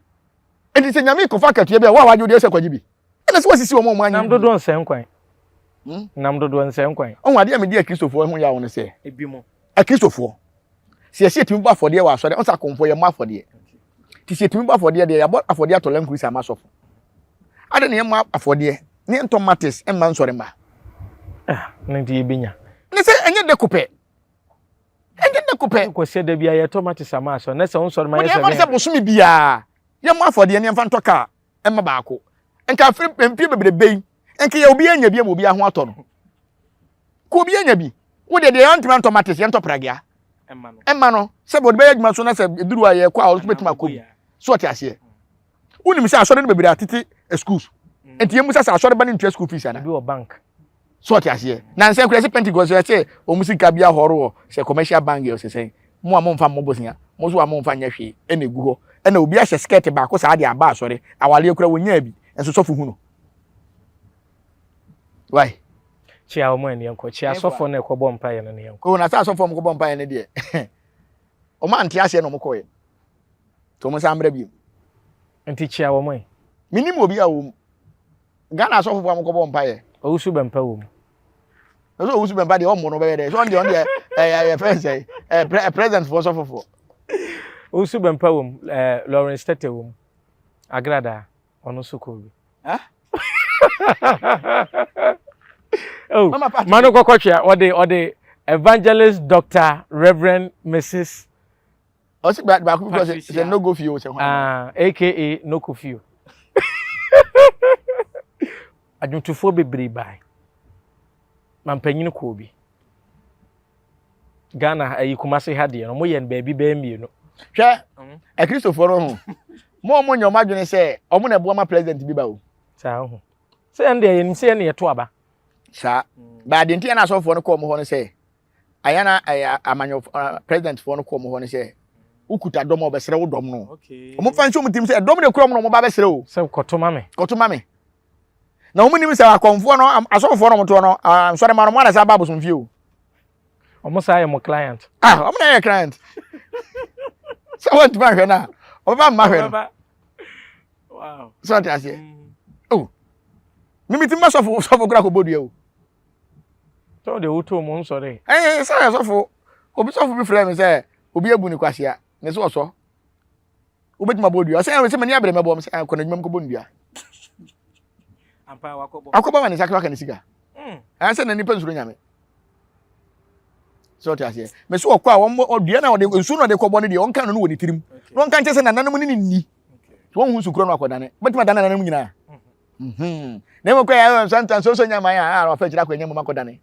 Enti sɛ Nyame kɔfa akatua bi a, wo a wagye wo deɛ sɛ kɔgye bi. Ɛna sɛ wasisi wɔn a wɔn anyɛ Nam dodoɔ nsɛe nkwan. Hmm? Nam dodoɔ nsɛe nkwan. Ɔhu adeɛ a medi akristofoɔ ho yaw no sɛ. Ebi mo. Akristofoɔ. Sɛ yɛsi yɛtumi bɔ afɔdeɛ wɔ asɔre, ɔsɛ akɔmfoɔ yɛmmɔ afɔdeɛ. Nti sɛ yɛtumi bɔ afɔdeɛ deɛ, yɛabɔ afɔdeɛ atɔ Land Cruiser ama asɔfo. Adɛn na yɛmmɔ afɔdeɛ na yɛntɔ mates mma nsɔre mma? Ah, ne nti yɛbɛnya. Ne sɛ ɛnyɛ dɛ ko pɛ. Ɛnyɛ dɛ ko pɛ. Kɔsɛ da bi a yɛtɔ mates ama asɔre, na sɛ wo nsɔre ma yɛ sɛ. Wode ɛmfa no sɛ bosome biara yɛmmɔ afɔdeɛ na yɛmfa ntɔ kaa ɛma baako. Nka afiri mpie bebrebe yi, nka yɛ obi anya bi ama obi ho atɔ no. Ka obi anya bi. Wo deɛ deɛ yɛntumi antɔ mates, yɛntɔ pragea. Ɛma no. Sɛ wɔde bɛyɛ adwuma so na sɛ eduru a yɛkɔ a ɔno nso bɛtumi akɔ bi. So ɔte aseɛ. Wonim sɛ asɔre no bebree atete schools. Nti yɛn musa sɛ asɔre ba no ntua school fees ana? Ebi wɔ bank. So ɔte aseɛ. Na nsɛn kura sɛ Pentecost yɛ sɛ wɔn sika bi ahɔro wɔ sɛ commercial bank yɛ sɛ sɛn. Mo a momfa mmɔ bosea, mo nso a momfa nyɛ hwee ɛna egu hɔ. Ɛna obi ahyɛ skirt baako saa de aba asɔre. Awareɛ kura wɔnyaa bi. Nso sɔfo hu no. Why? Kyia wɔn ani nkɔ. Kyia asɔfoɔ na ɛkɔbɔ mpaeɛ no ne yɛnkɔ. O na sɛ asɔfoɔ wɔn kɔbɔ mpaeɛ no deɛ wɔn ante aseɛ na wɔn kɔɛ. Nti wɔn nsa mbrɛ bio. Nti kyia wɔn ɛ. Menim obi a wɔm. Ghana asɔfofoɔ a wɔn kɔbɔ mpaeɛ. Owusu Bɛmpa wɔ mu. Ɛsɛ Owusu Bɛmpa deɛ ɔmmɔ no bɛyɛ dɛ. Sɛ ɔno deɛ ɔno deɛ ɛyɛ ɛyɛ fɛn sɛ ɛɛ president foɔ sɔfofoɔ. Owusu Bɛmpa wɔ mu. Ɛɛ Lawrence Tete wɔ mu. Agradaa ɔno nso kɔɔ bi. Oh, mano kɔkɔ twea ɔde ɔde evangelist doctor reverend mrs. Ɔsi baako bi kɔ sɛ sɛ no go fie o sɛ hwan. Ah, aka no go fie. Adwontofoɔ bebree bae. Mampanyin kɔɔ bi. Ghana ayi Kumasi ha deɛ no wɔyɛ no baabi bɛyɛ mmienu. Hwɛ akristofoɔ no ho mo a wɔn nyɛ wɔn adwene sɛ wɔn na ɛboa ma president bi ba o. Saa ho sɛ yɛn deɛ yɛnim sɛ yɛn na yɛto aba. Saa baadeɛ nti yɛn asɔfoɔ no kɔɔ wɔn hɔ no sɛ ayɛ na ɛyɛ amanyɔ president foɔ no kɔɔ wɔn hɔ no sɛ wokuta dɔm a wɔbɛsrɛ wo dɔm no wɔn fa nhyɛ wɔn tirim sɛ dɔm de kura wɔn na wɔn ba bɛsrɛ o. Sɛ kɔto ma me. Kɔto ma me. Na wɔn nim sɛ akɔnfoɔ no asɔfoɔ no wɔn toɔ no nsɔrema no wɔn anasa aba abosomfie o. Wɔn saa yɛ mo client. Ah wɔn na yɛ client. Sɛ wɔn ntoma ahwɛ no a wɔbɛba mma hwɛ no. Sɛ ɔte aseɛ. Mm. Oh mimi ti ma sɔfo sɔfo kura kɔ bɔ dua o. Sɛ ɔde woto mu nsɔre. Ɛɛ sɛ sɔfo obi sɔfo bi frɛ mi sɛ obi abu ne kwasia ne so ɔsɔ. Wobɛtumi abɔ dua ɔsɛ sɛ m'ani abere mɛbɔ sɛ akɔ n'adwuma mu kɔbɔ dua. Akɔbɔ ma ne nsa aka ne sika. Hmm. Ɛyɛ sɛ na nipa nsuro nyame. Sɛ ɔte aseɛ. Mɛ so ɔkɔ a wɔn ɔdua na ɔde nsuo na ɔde kɔbɔ no deɛ ɔnka no no wɔ ne tirim. Na ɔnka nkyɛn sɛ nananom ne ne nni. Wɔn hu nsukuro no akɔdane. Bɛtumi adane nananom nyinaa. Mhm. Na mmom kɔ yɛ santa so so nya man a a ɔfa akyiri akɔ nya mu makɔdane.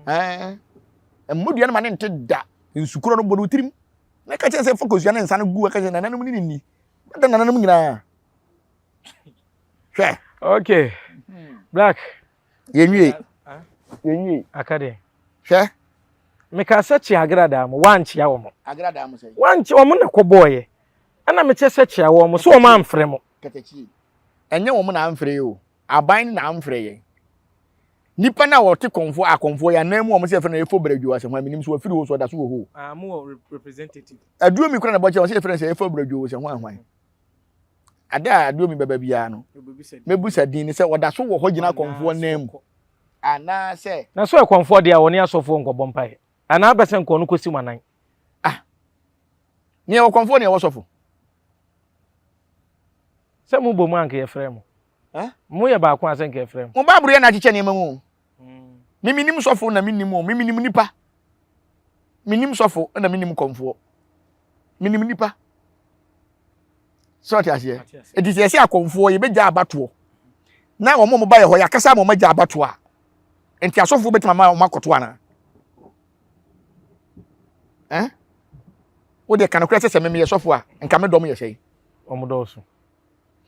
Ɛɛ mmodua no ma ne nte da nsukuro no bɔ no tirim. Na ka kyerɛ sɛ fa kosua ne nsa no gu ka kyerɛ nananom ne ne ni. Bɛda nananom nyinaa. Hwɛ. Okay. Black. Yɛnwie. Yɛnwie. Aka deɛ. Hwɛ. Meka sɛ kyea agradaa mo, woankyea wɔn. Agradaa mo sɛ. Woankyea wɔn na kɔbɔɔyɛ. Ɛna mekyɛ sɛ kyea wɔn, so wɔn amfrɛ mo. Katakyie. Ɛnyɛ wɔn na amfrɛ yɛ o. Aban no na amfrɛ yɛn. Nipa no a wɔte kɔnfoɔ akɔnfoɔ yɛ anan mu a wɔn sɛ yɛfrɛ no Efo Bradwo asɛ hwan menim so wafiri hɔ so ɔda so wɔ hɔ o. Ah, mo wɔ representative. Aduomi kora na bɔkyɛ wɔn sɛ yɛfrɛ no sɛ Efo Bradwo sɛ hwan hwan. Ade a Aduomi bɛba biara no, mɛbusa din no sɛ ɔda so wɔ hɔ gyina akɔnfoɔ nan mu anaasɛ. Na so ɛkɔnfoɔ deɛ a wɔne asɔfoɔ nkɔbɔ mpaeɛ anaa abɛsɛ nkɔɔ no kɔsi wɔn anan. Ah, nea ɛwɔ kɔnfoɔ nea ɛwɔ sɔfo. Sɛ mo bɔ mu anka yɛfrɛ mo. Mo yɛ baako a sɛ nka yɛfrɛ mo. Mo Bible yɛ na akyekyɛ nneɛma mu o. Me menim sɔfo na menim o. Me menim nipa. Menim sɔfo na menim kɔnfoɔ. Menim nipa. Sɛ ɔte aseɛ. Eti sɛ yɛsɛ akɔnfoɔ yɛbɛgya abatoɔ. Na wɔn a wɔba yɛ hɔ yɛakasa ama wɔn agya abatoɔ a. Nti asɔfoɔ bɛtumi ama wɔn akɔto anaa? Eh? Wo deɛ ka nokorɛ sɛ sɛ me meyɛ sɔfo a, nka me dɔm yɛ sɛn? Wɔn dɔɔso.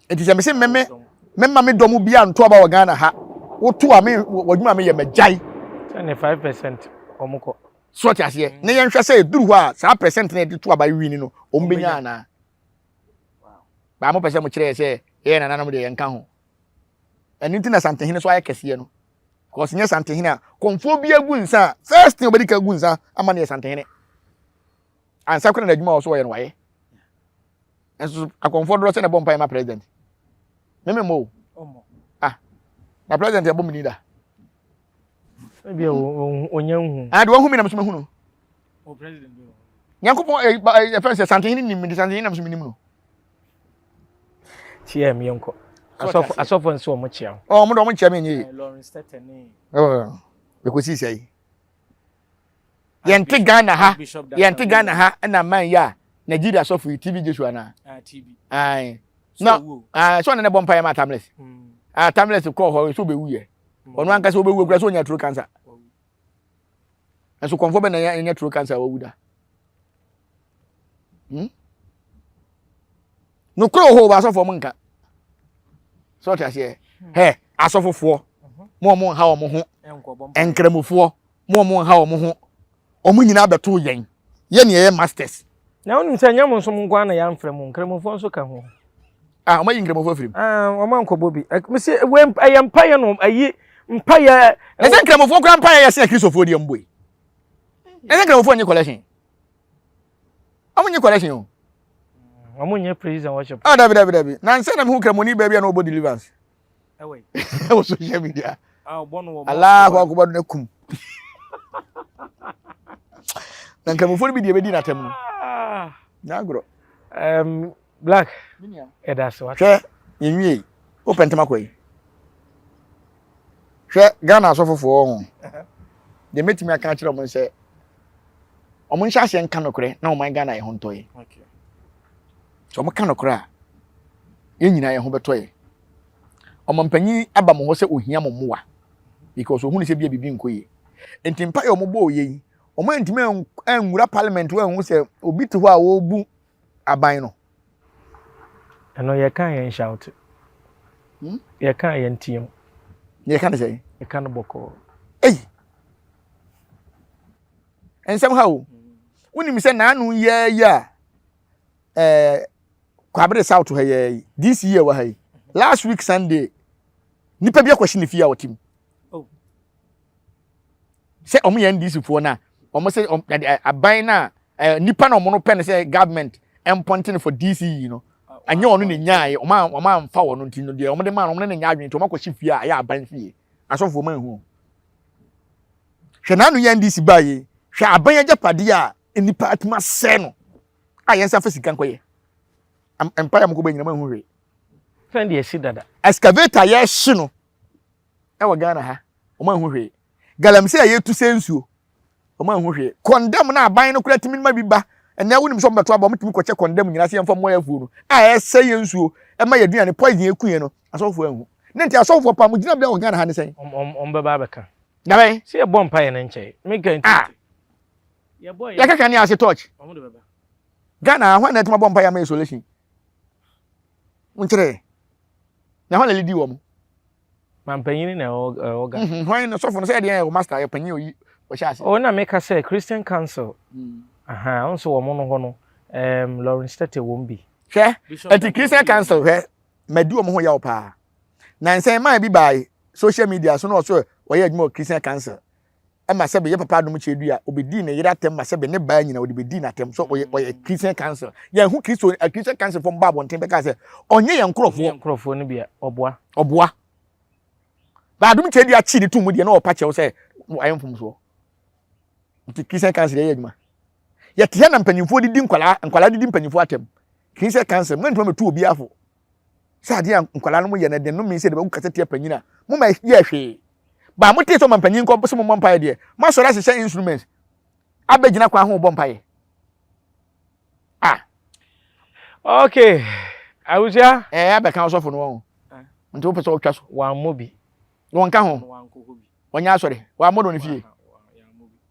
Nti sɛ mese meme mema me dɔm bi anto aba wɔ Ghana ha, woto a me w'adwuma meyɛ magyae. Sɛ 5% wɔn kɔ. So ɔte aseɛ? Mm. Na yɛnhwɛ sɛ ɛduru hɔ a saa percent na yɛde to aba wini no, wɔn bɛnya anaa? Baa mo pɛ sɛ mo kyerɛ sɛ yɛyɛ nananom deɛ yɛnka ho. Ɛno nti na Santehene so ayɛ kɛseɛ no. Because nyɛ Santehene a, kɔmfoɔ bi agu nsa a, first thing obɛdi ka gu nsa ama no yɛ Santehene. Ansa koraa na adwuma a ɔso ɔyɛ no wayɛ. Nso akɔmfoɔ dodoɔ sɛ na ɛbɔ mpaeɛ ma president. Meme mmɔ o. Ah, na president ɛbɔ me ni da. Ebi a onya nhu. Ah, de wahu mi na me so mahu no. Nyankopɔn ɛfɛn sɛ Santehene nim me de Santehene na me so menim no. Kyia mi yɛnkɔ. Asɔfo asɔfo nso wɔn kyia wo. Ɔ wɔn de wɔn nkyia mi nyɛ yie. Lawrence Tete ne. Ɛkɔsi sɛ yi. Yɛnte Ghana ha yɛnte Ghana ha ɛna man yi a Nigeria sɔfo yi TB Joshua na. Ah TB. Ayi. Na ayi sɛ ɔne ne bɔ mpa yɛ ma Tamles. Ah Tamles kɔɔ hɔ nso bɛwu yɛ. Ɔno ankasa ɔbɛwu akura sɛ ɔnya turo cancer. Nso kɔnfɔ bɛ na ɛnya turo cancer wawu da. Hmm? Nokorɛ wɔ hɔ o, asɔfoɔ mo nka. Sɛ ɔte aseɛ. Hmm. Hɛ, asɔfofoɔ, mhm. mo ɔmo nha wɔn ho. Nkramofoɔ, mo ɔmo nha wɔn ho. Wɔn nyinaa bɛto yɛn. Yɛn ni yɛyɛ masters. Na wonim sɛ nyɛ mo nso mo nko ara na yɛamfrɛ mo, nkramofoɔ nso ka ho. Ah, wɔn ayi nkramofoɔ afiri mu. Ah, wɔn ankɔbɔ bi. Mesi, ɛyɛ mpaeɛ no, ayi. Mpaeɛ. Na sɛ nkramofoɔ koraa mpaeɛ yɛ sɛ akristofoɔ deɛ mbɔ yi. Na sɛ nkramofoɔ nye collection. Ɔmo nye collection o. Ɔmo nye praise and worship. Ah dabi dabi dabi. Na nsɛ na mehu kramoni baabi a na ɔbɔ deliverance. Ɛwɔ social media. Ah, ɔbɔ no wɔ. Allahu akbar na kum. Na nkramofoɔ no bi deɛ bɛdi n'atɛm no. Ah. Nyɛ agorɔ. Black. Ɛda ase wa. Hwɛ yɛnwie wopɛ ntɛm akɔ yi. Hwɛ Ghana asɔfofoɔ ho. Deɛ mɛtumi aka akyerɛ wɔn sɛ wɔn nhyɛ aseɛ nka nokorɛ na ɔman Ghana yɛ ho ntɔ yɛ. Sɛ wɔn ka nokorɛ a yɛn nyinaa yɛn ho bɛtɔ yɛ. Ɔmampanyin aba mo hɔ sɛ ohia mo mmoa because ohun sɛ bia biribi nkɔ yie. Nti mpa yɛ wɔn bɔɔ yɛ yi wɔn antumi anwura parliament hɔ anhu sɛ obi te hɔ a ɔrebu aban no. Ɛno yɛka yɛn shout. Hmm? Yɛka yɛn team. Yɛka ne sɛ? Yɛka no bɔkɔɔ. Ei! Nsɛm ha o. Wonim sɛ n'ano yɛɛyɛ a ɛɛ Kwabere South ha yɛɛ yi this year wɔ ha yi last week Sunday nipa bi akɔhye ne fie a ɔte mu. Oh. Sɛ wɔn yɛ NDC foɔ no a wɔn sɛ aban no a nipa na wɔn no pɛ no sɛ government mpɔnte no for DC yi no ɛnyɛ wɔn na nyaayɛ wɔn a wɔn amfa wɔn nti no deɛ wɔn de maa no wɔn ne nya adwene nti wɔn akɔhye fie a ɛyɛ aban fie asɔfoɔ wɔn ahu hwɛ n'ano yɛ NDC baa yi hwɛ aban agyapadeɛ a nipa atumi asɛe no a yɛn nsa fa sika nkɔyɛ mpaeɛ a mokɔbɔ nyina moanhu hwee. Sɛn deɛ ɛsi dada. Excavator yɛhye no ɛwɔ Ghana ha wɔn anhu hwee. Galamsey a yɛtu sɛ nsuo wɔn anhu hwee. Kɔndɛm na aban no kora tumi ma bi ba ɛnɛ wonim sɛ wɔbɛto aba wɔtumi kɔkyɛ kɔndɛm nyinaa sɛ yɛmfa mmoa afuo no a ɛsɛ yɛn nsuo ɛma yɛ aduane poison ɛku yɛn no asɔfoɔ anhu. Ne nti asɔfoɔ paa mo gyinabea wɔ Ghana ha ne sɛn? Wɔn bɛba abɛka. Dabɛn. Sɛ yɛbɔ mpaeɛ no nkyɛe. Meka nti. Ah. Yɛka kanea ase torch. Ghana hwan na ɛtumi abɔ mpaeɛ ama isolation? Nkyerɛ. Na hwan na lidi wɔn? Mampanyin na ɛwɔ Ghana. Mhm, hwan na sɔfo no sɛ ɛdeɛ ɛwɔ master yɛ panyin oyi ɔhyɛ ase. Oh na meka sɛ Christian Council. Aha, nso wɔn no hɔ no, um, Lawrence Tete wɔn bi. Hwɛ, ɛti Christian Council hwɛ, madi wɔn ho yaw paa. Na nsɛn maa bi baa social media so na ɔso ɔyɛ adwuma wɔ Christian Council. Ɛma sɛ bɛyɛ papa adom kyɛ dua, obedii ne yere atɛm ma sɛ bɛ ne baa nyina ɔde bedii n'atɛm so ɔyɛ ɔyɛ Christian Council. Yɛn ho Kristo Christian Council fo mba abɔnten bɛka sɛ ɔnyɛ yɛn nkorɔfoɔ. Ɔnyɛ nkorɔfoɔ no bi a, ɔboa. Ɔboa. Ba adom kyɛ dua kyi ne tum mu deɛ na ɔpa kyɛw sɛ ayɛ mfomsoɔ. Nti Christian Council yɛyɛ adwuma. Yɛte ha na mpanyinfoɔ didi nkwadaa, nkwadaa didi mpanyinfoɔ atɛm. Christian Council, mo ntoma mɛtu obi afo. Sɛ adeɛ a nkwadaa no mo yɛ no ɛde nnome sɛ de bɛgu kasa tia panyin a, mo ma yɛ hwee. Ba mo tee sɛ ɔma mpanyin nkɔ sɛ mo mmɔ mpaeɛ deɛ, mo asɔre ahyehyɛ instruments abɛgyina kwan ho bɔ mpaeɛ. Ah. Okay. Awusia. Ɛɛ abɛka ɔsɔfo no wɔn. Nti wopɛ sɛ ɔtwa so. Wammɔ bi. Wɔnka ho. Wɔnyɛ asɔre. Wammɔ no ne fie.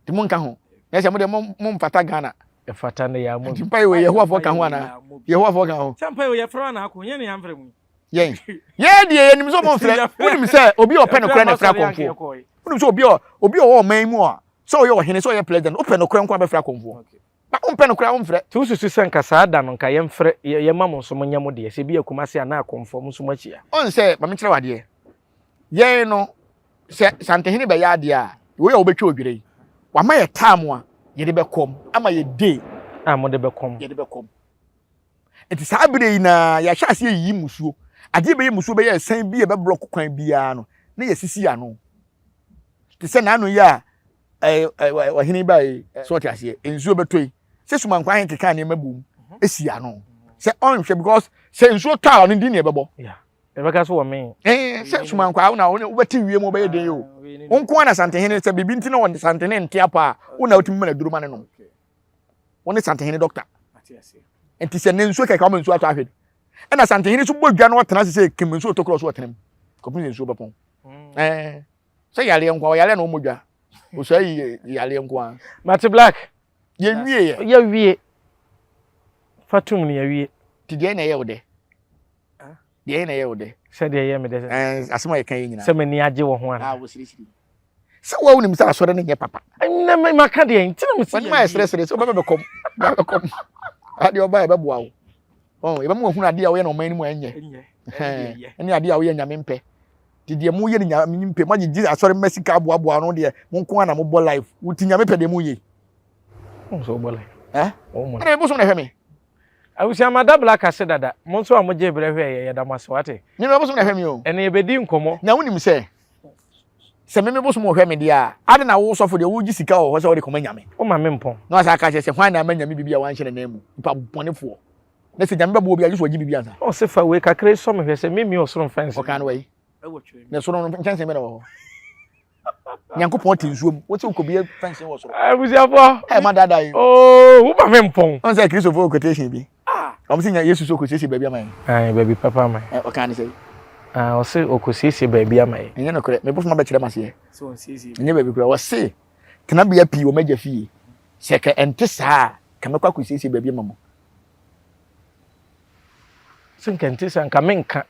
Nti monka ho. Na sɛ mo deɛ mo mfata Ghana. Ɛfata no yɛ amɔ bi. Nti mpaeɛ wɔ Yehowafoɔ ka ho anaa? Yehowafoɔ ka ho. Sɛ mpaeɛ wɔ yɛfrɛ ana akɔ yɛn ne yɛamfrɛ mu. Yɛn. Yɛn deɛ yɛnim sɛ ɔmo mfrɛ. Wonim sɛ obi a ɔpɛ nokorɛ na ɛfrɛ akɔmfoɔ. Wonim sɛ obi a obi a ɔwɔ ɔman mu a sɛ ɔyɛ ɔhene sɛ ɔyɛ president wopɛ nokorɛ nko a bɛfrɛ akɔmfoɔ. Na wompɛ nokorɛ a womfrɛ. Nti wosusu sɛ nka saa da no nka yɛmfrɛ yɛma mo nso monyɛ mo deɛ sɛ ebi yɛ Kumasi anaa akɔmfoɔ mo nso moahyia. Ɔn sɛ ma menkyerɛ wo adeɛ. Yɛn no sɛ Santehene bɛyɛ adeɛ a, wei a wobɛtwa odwerɛ yi, wama yɛ time a yɛde bɛkɔm, ama yɛ day a mode bɛkɔm. Yɛde bɛkɔm. Nti saa berɛ yi na yɛahyɛ aseɛ yiyi musuo. Adeɛ bɛyɛ musuo bɛyɛ ɛsɛn bi a ɛbɛblɔk kwan biara no, na yɛsisi ano. Te sɛ n'ano yi a ɔhene ba yi, sɛ ɔte aseɛ, nsuo bɛtɔ yi, sɛ Sumankwa ahen keka nneɛma bom si ano. Sɛ ɔnhwɛ because sɛ nsuo tɔ a ɔno din na ɛbɛbɔ. Yeah. Ɛbɛka so wɔ me. Ɛɛ sɛ sumankwaa na wobɛte wiem wobɛyɛ den o. Wo nko ara na Santehene sɛ biribi nti na wɔn Santehene nte apa a wo na wotumi ma no aduro ma no nom. Wo ne Santehene dɔkta. Nti sɛ ne nsuo kɛkɛ wɔma nsuo atɔ ahwɛ. Ɛna Santehene nso bɔ dwa na ɔtena ase sɛ kim nsuo tokuro so ɔtena mu. Kɔpem sɛ nsuo bɛpɔn. Ɛɛ sɛ yareɛ nko a ɔyareɛ na ɔmmɔ dwa. Osua yi yareɛ nko ara. Mate Black. Yɛnwie yɛ. Yɛwie. Fa tum no yɛwie. Ti deɛ na ɛyɛ wo dɛ. Deɛ na ɛyɛ wo dɛ. Sɛ deɛ ɛyɛ me dɛ sɛ. Ɛɛ asɛm a yɛka yɛ nyinaa. Sɛ m'ani agye wɔ ho ana. Ah wosirisiri. Sɛ wo wonim sɛ asɔre no nyɛ papa. Ɛnna mɛ maka deɛ nti na mesi. Wɔn ayɛ seresere sɛ ɔbɛbɛ bɛkɔm bɛkɔm. Adeɛ ɔba yɛ bɛboa wo. Ɔn yɛbɛma wɔhunu adeɛ a woyɛ na ɔman no mu a ɛnyɛ. Ɛne adeɛ a woyɛ nyame mpɛ. Nti deɛ moyɛ no Nyame mpɛ. Moagyegye asɔre mma sika aboaboa ano deɛ mo nko ara na mobɔ life. Wo ti Nyame pɛ deɛ moyɛ yi. Wo nso wobɔ life. Eh? Ɛna me bosom na ɛhwɛ me. Abusua mada black ase dada. Mo nso a mogyee berɛ hwɛɛ yɛ yɛda mo ase wate. Me me bosom na ɛhwɛ me o. Ɛnɛ yɛbɛdi nkɔmmɔ. Na wonim sɛ sɛ me me bosom ɔhwɛ me deɛ a ade na wo sɔfo deɛ wogye sika wɔ hɔ sɛ wode kɔma Nyame. Woma me mpɔn. Na wasan aka kyerɛ sɛ hwan na ama Nyame biribi a wanhyɛ ne nan mu. Nipa bɔnefoɔ. Na sɛ Nyame bɛboa obi a gye sɛ ɔgye biribi ansa. Ɔse fa wei kakra yi sɔ me hwɛ sɛ memmie ɔsoro mfɛnsee. Ɔkaa no wɔ yi. Na soro no nkyɛnsee bɛ na wɔ hɔ. Nyankopɔn te nsuo mu. Wote wokɔbie fɛnsee wɔ soro. Abusuafoɔ. Ɛ ma daadaa yi. Oo wo ma me mpɔn. Ɔn sɛ Kristofoɔ quotation bi. Wɔn sɛ Yesu sɛ ɔkɔsiesie baabi ama yɛn. Ayi baabi papa ama yɛn. Ɔkaa ne sɛ. Ah ɔse ɔkɔsiesie baabi ama yɛn. Ɛnyɛ nokorɛ. Me bosom abɛkyerɛ m'aseɛ. Ɛnyɛ baabi koraa. Ɔse tenabea pii wɔ m'agya fie. Sɛ ka ɛnte saa a, ka mɛkɔ akɔsiesie baabi ama mo. Sɛ nka nte saa nka menka.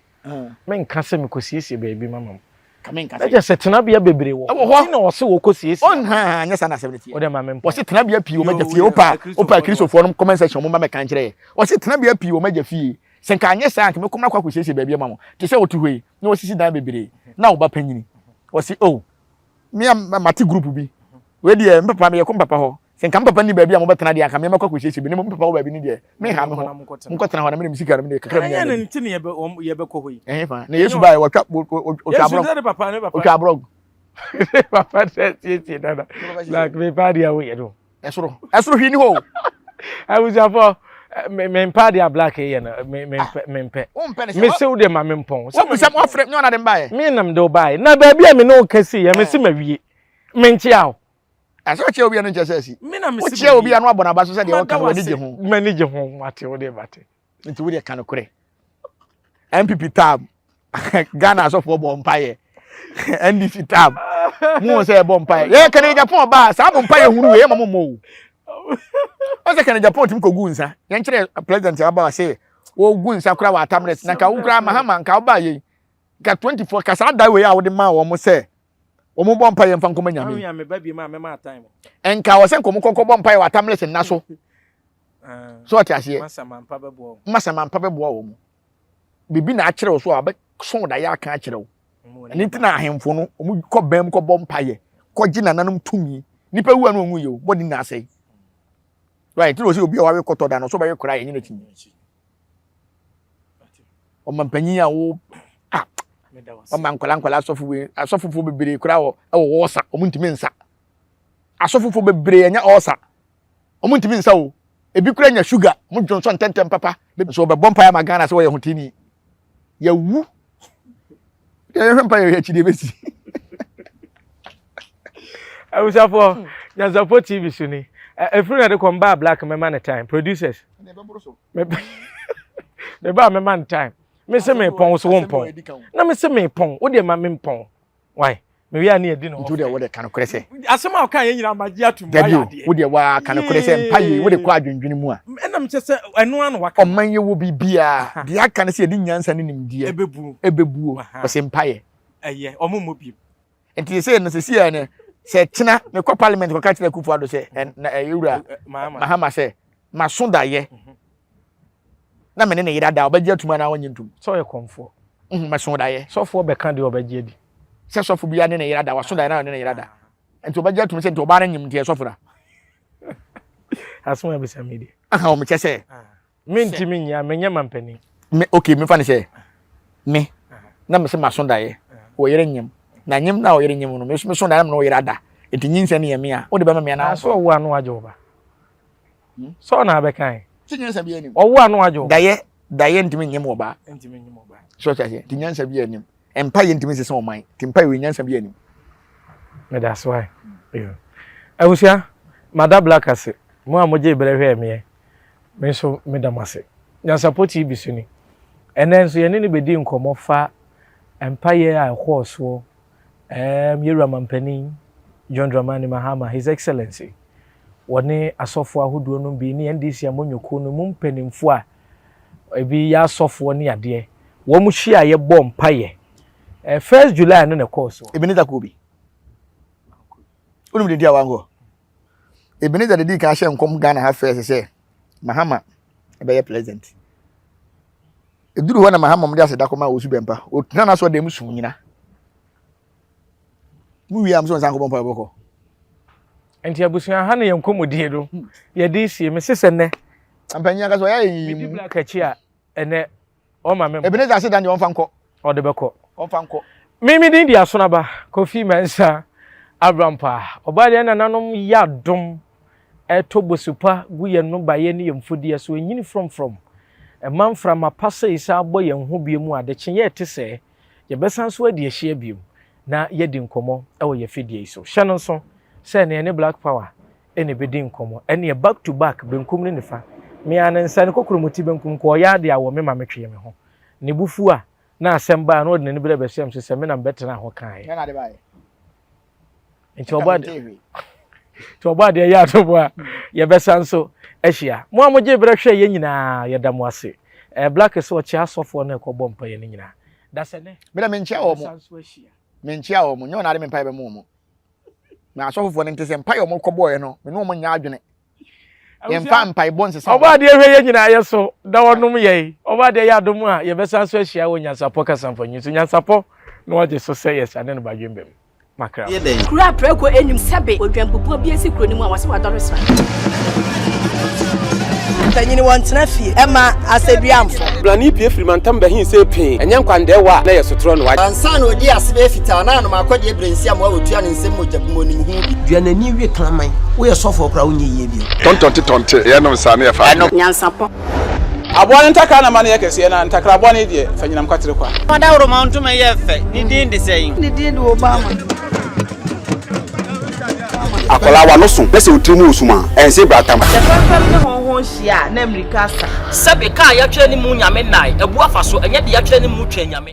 Menka sɛ mekɔsiesie baabi mama mo. Na kyerɛ sɛ tenabea bebree wɔ hɔ. Nti na ɔse wɔkɔsiesie. Ɔnha nyɛ saa na asɛm no teɛ. Wode ma me mpɔ. Ɔse tenabea pii wɔ m'agya fie. Wopa wopa Kristofoɔ no comment section mo ma mɛka nkyerɛ yɛ. Ɔse tenabea pii wɔ m'agya fie. Sɛ nka anyɛ saa nka mɛkɔ makɔ akɔsiesie baabi ama mo. Te sɛ wote hɔ yi na wɔsisi dan bebree na wo ba panyini. Ɔse oh me a mate group bi. Wei deɛ me papa meyɛ kɔ me papa hɔ. Sɛ nka me papa nni baabi a mobɛtena deɛ anka me mɛkɔ akɔsiesie bi na mmom me papa wɔ baabi no deɛ menha me ho. Monkɔtena hɔ na mede me sika no mede kakra menya Ɛnyɛ ne nti na yɛbɛkɔ hɔ yi. Ɛhe fa? Na Yesu baeɛ wɔtwa ɔtwa aborɔg. Ɔtwa aborɔg. Papa sɛ siesie dada. Like me pa deɛ woyɛ no. Ɛsoro ɛsoro hwee ni hɔ o. Abusuafo me me mpa deɛ black yɛ no me me mpɛ me mpɛ. Me se wo deɛ ma me mpɔn. Sɛ mo afrɛ me ɔna de mbaeɛ. Me nam de wo baeɛ na baabi a me ne wo kɛse yɛ me se ma wie. Me nkyea wo. Ɛsɛ ɔkyea obi a no nkyɛ sɛ asi. Wokyea obi a no abɔ n'aba so sɛ deɛ ɔka no w'ani gye ho. M'ani gye ho mate wo deɛ mate. Nti wo deɛ ka nokorɛ. NPP tab Ghana asɔfoɔ bɔ mpaeɛ. NDC tab mo sɛ ɛbɔ mpaeɛ. Yɛ kɛnɛ Japan ɔbaa saa mo mpaeɛ hunu wei ɛma mo mmɔ o. Ɔsɛ kɛnɛ Japan tumi kɔgu nsa. Yɛn kyerɛ president aba wa sɛ wɔgu nsa koraa wɔ atamrɛ na nka wo koraa Mahama nka wo baa yei nka 24 ka saa da wei a wode maa wɔn sɛ wɔn bɔ mpaeɛ mfa nkɔma nyame nka wɔ sɛ nkɔmɔ kɔkɔ bɔ mpaeɛ wɔ atamlɛs nna so so ɔte aseɛ masamampa bɛboa wɔn biribi na akyerɛ wo so a wɔbɛso daeɛ aka akyerɛ wo ɛno nti na ahemfo no wɔn kɔ bɛn mu kɔbɔ mpaeɛ kɔgye nananom tumi nipa wu a no wɔn yɛ o bɔdi na asɛe right nti na wɔsɛ obi a wawe kɔtɔ da no so bɛwe koraa yɛ nyina akyi ɔmampanyin a wo ah ɔma nkwadaa nkwadaa asɔfo wei asɔfofoɔ bebree koraa wɔ ɛwɔ wɔɔsa wɔn ntumi nsa asɔfofoɔ bebree ɛnyɛ ɔɔsa wɔn ntumi nsa o ebi koraa nya sugar wɔn dwonsɔ ntɛntɛm papa nso wɔbɛbɔ mpaeɛ ama Ghana sɛ wɔyɛ hoteni yɛwu yɛhwɛ mpaeɛ yɛ akyi deɛ bɛsi. Abusuafoɔ Nyansapɔ TV so ni efiri na de kɔ mbaa black mɛma ne time producers. Me ba mɛma no time me se mepɔn so wo mpɔn na me se mepɔn wo deɛ ma me mpɔn why me wia ne adi no nti wo deɛ wo deɛ ka no korɛ sɛ asɛm a ɔka yɛ nyinaa ma gye atum wayɛ adeɛ wo deɛ waa ka no korɛ sɛ mpa yie wo de kɔ adwendwene mu a ɛna mekyɛ sɛ ɛno ano waka ɔman yɛ wɔ biribiara deɛ aka no sɛ yɛde nyansa ne nimdeɛ ɛbɛbuo ɛbɛbuo ɔsɛ mpa yɛ ɛyɛ ɔmo mmɔ bi nti sɛ no sɛ si no sɛ kyena mekɔ parliament kɔka kyerɛ Akufo Addo sɛ na ɛwura Mahama sɛ maso dayɛ mhm. na mene ne yere ada ɔbɛgye atum anaa ɔnye ntum sɛ ɔyɛ kɔmfoɔ mhm, maso dayɛ sɔfoɔ bɛka deɛ ɔbɛgye adi sɛ sɔfo bi ne ne yere ada waso dayɛ na ɔne ne yere ada nti ɔbɛgye atum sɛ nti ɔbaa no nyim nti ɛsɔfo da asoma bisa mi deɛ aha ɔmekyɛ sɛ ah. Mentumi nyɛ a, menyɛ mampanin. Me, okay, mefa no sɛ, me, na mese maso daeɛ, ɔyere nyem, na nyem na ɔyere nyem no, me so daeɛ na me ne ɔyere ada, nti nyinsɛn no yɛ me a, wode bɛma me anaa? Na so ɔwo a na wagye wo ba? Hmm? Sɛ ɔna abɛka ɛ? Sɛ nyansa bi anim. Ɔwo a na wagye wo ba? Daeɛ, daeɛ ntumi nyem ɔbaa. Ntumi nyem ɔbaa. So ɔkyɛ aseɛ, nti nyansa bi anim. Mpaeɛ ntumi nsesa ɔman, nti mpaeɛ wɔ nyansa bi anim. Meda so ae. Abusua, mada Black ase, mo a mogyee berɛ hwɛɛ meɛ. Me nso meda mo ase. Nyansapɔ TV so ni. Ɛnnɛ nso yɛne no bɛdi nkɔmmɔ fa mpaeɛ a ɛkɔɔ soɔ ɛɛm Yɛwura Mampanin John Dramani Mahama, His Excellency, wɔne asɔfoɔ ahodoɔ nom bi ne NDC amanyɔkuo no mu mpanimfoɔ a ebi yɛ asɔfoɔ ne adeɛ, wɔn hyiaeɛ bɔɔ mpaeɛ. Eh, first July no na ɛkɔɔ soɔ. Ebenezer Kobi. Wonim deɛ nti a wankɔ? Ebenezer de dii kan hyɛ nkɔm Ghana ha first sɛ Mahama ɛbɛyɛ president. Eduru hɔ na Mahama wɔde aseda kɔma Owusu Bɛmpa. Otena n'asɔ dɛm sum nyina. Mo wie a mo sɛ nsa nkɔbɔ mpaeɛ bɔkɔ. Nti abusua ha ne yɛn nkɔmmɔdie no yɛde sie me sesɛ nnɛ. Mpanyin ankasa ɔyɛ ayɛ yiyi mu. Medi black akyi a ɛnɛ ɔma me. Ebenezer ase dan deɛ ɔmfa nkɔ. Ɔde bɛkɔ. Ɔmfa nkɔ. Me me din di Asonaba Kofi Mensah Abrampah. Ɔbaa deɛ nananom yɛ adom ɛtɔ bosupa gu yɛn nnɔbaeɛ ne yɛn mfudeɛ so ɛnyini frɔmfrɔm. Ɛma mframa pa sei san bɔ yɛn ho bio mu adekyeeɛ ɛte sɛɛ. Yɛbɛsan so adi ahyia bio na yɛadi nkɔmmɔ wɔ yɛn afidie yi so. Hyɛ no nso sɛ ɛnneɛ yɛne Black Power na ɛbɛdi nkɔmmɔ. Ɛnneɛ back to back, benkum ne nifa. Me ara ne nsa ne kokuromoti benkum nko, ɔyɛ adeɛ a wɔ me ma metwee me ho. Ne bo fu a, na asɛm ba a, na ɔde n'ani berɛ bɛhyɛ me so sɛ me na mebɛtenaa hɔ kaeɛ. Hwɛ na ade baeɛ. Nti ɔbɔ adeɛ nti ɔbɔ adeɛ yɛ adom a yɛbɛsa nso ahyia. Mo a mogye berɛ hwɛ yɛn nyinaa yɛda mo ase. Eh, Black sɛ ɔkyea asɔfoɔ no ɛkɔbɔ mpaeɛ no nyinaa. Dasɛ nɛ Me dɛ menkyea wɔn. yɛbɛsa nso ahyia. Menkyea wɔn. Nyɛ wɔn na ade me mpaeɛ bɛma wɔn. Na asɔfofoɔ no nte sɛ mpaeɛ a wɔkɔbɔeɛ no, me ne wɔn nyɛ adwene. Yɛmfa mpaebɔ nsesa Ɔbɔ adeɛ hwɛ yɛn nyinaa yɛ so na ɔnom yɛn. Ɔbɔ adeɛ yɛ adom a yɛbɛsan so ahyia wɔ Nyansapɔ kasamfonin so. Nyansapɔ na wagye so sɛ yɛsane no badwemba mu. Makra. Kuro a prako nnim sɛbe odwanbubuo bi asi kuro no mu a wɔse wadɔre sra. Mpanyin wɔntena fie mma asɛduamfo. Blani pue firi mantam bɛhe see pee, ɛnyɛ nkwandɛɛwa a na ɛyɛ sotorɔ na wagye. Ansa na odii ase bɛyɛ fitaa na anom akɔdeɛ berɛ nsi amoa wɔtua ne nsam mogya gu mu onim ho bi. Dua n'ani we kraman. Woyɛ sɔfoɔ koraa wonyɛ yie bio. Tɔntɔnte tɔnte yɛnom saa ne yɛfa Ɛno. Nyansapɔ. Aboa no ntakra na ma no yɛ kɛseɛ, na ntakra bɔne deɛ, fa nyinam kwatere kwa. Ɔdawuroma ntoma yɛ fɛ. Ne din de sɛn? Ne din de Obama. Akwadaa w'ano so na sɛ wo tiri mu wɔ sum a, ɛnse bratam. Sɛ fɛmfɛm ne hɔnhɔn hyia a, na mmirika asa. Sɛbe, ka a yɛatwerɛ ne mu Nyame nnae, abu afa so, ɛnyɛ deɛ yɛatwerɛ ne mu Twɛn Nyame.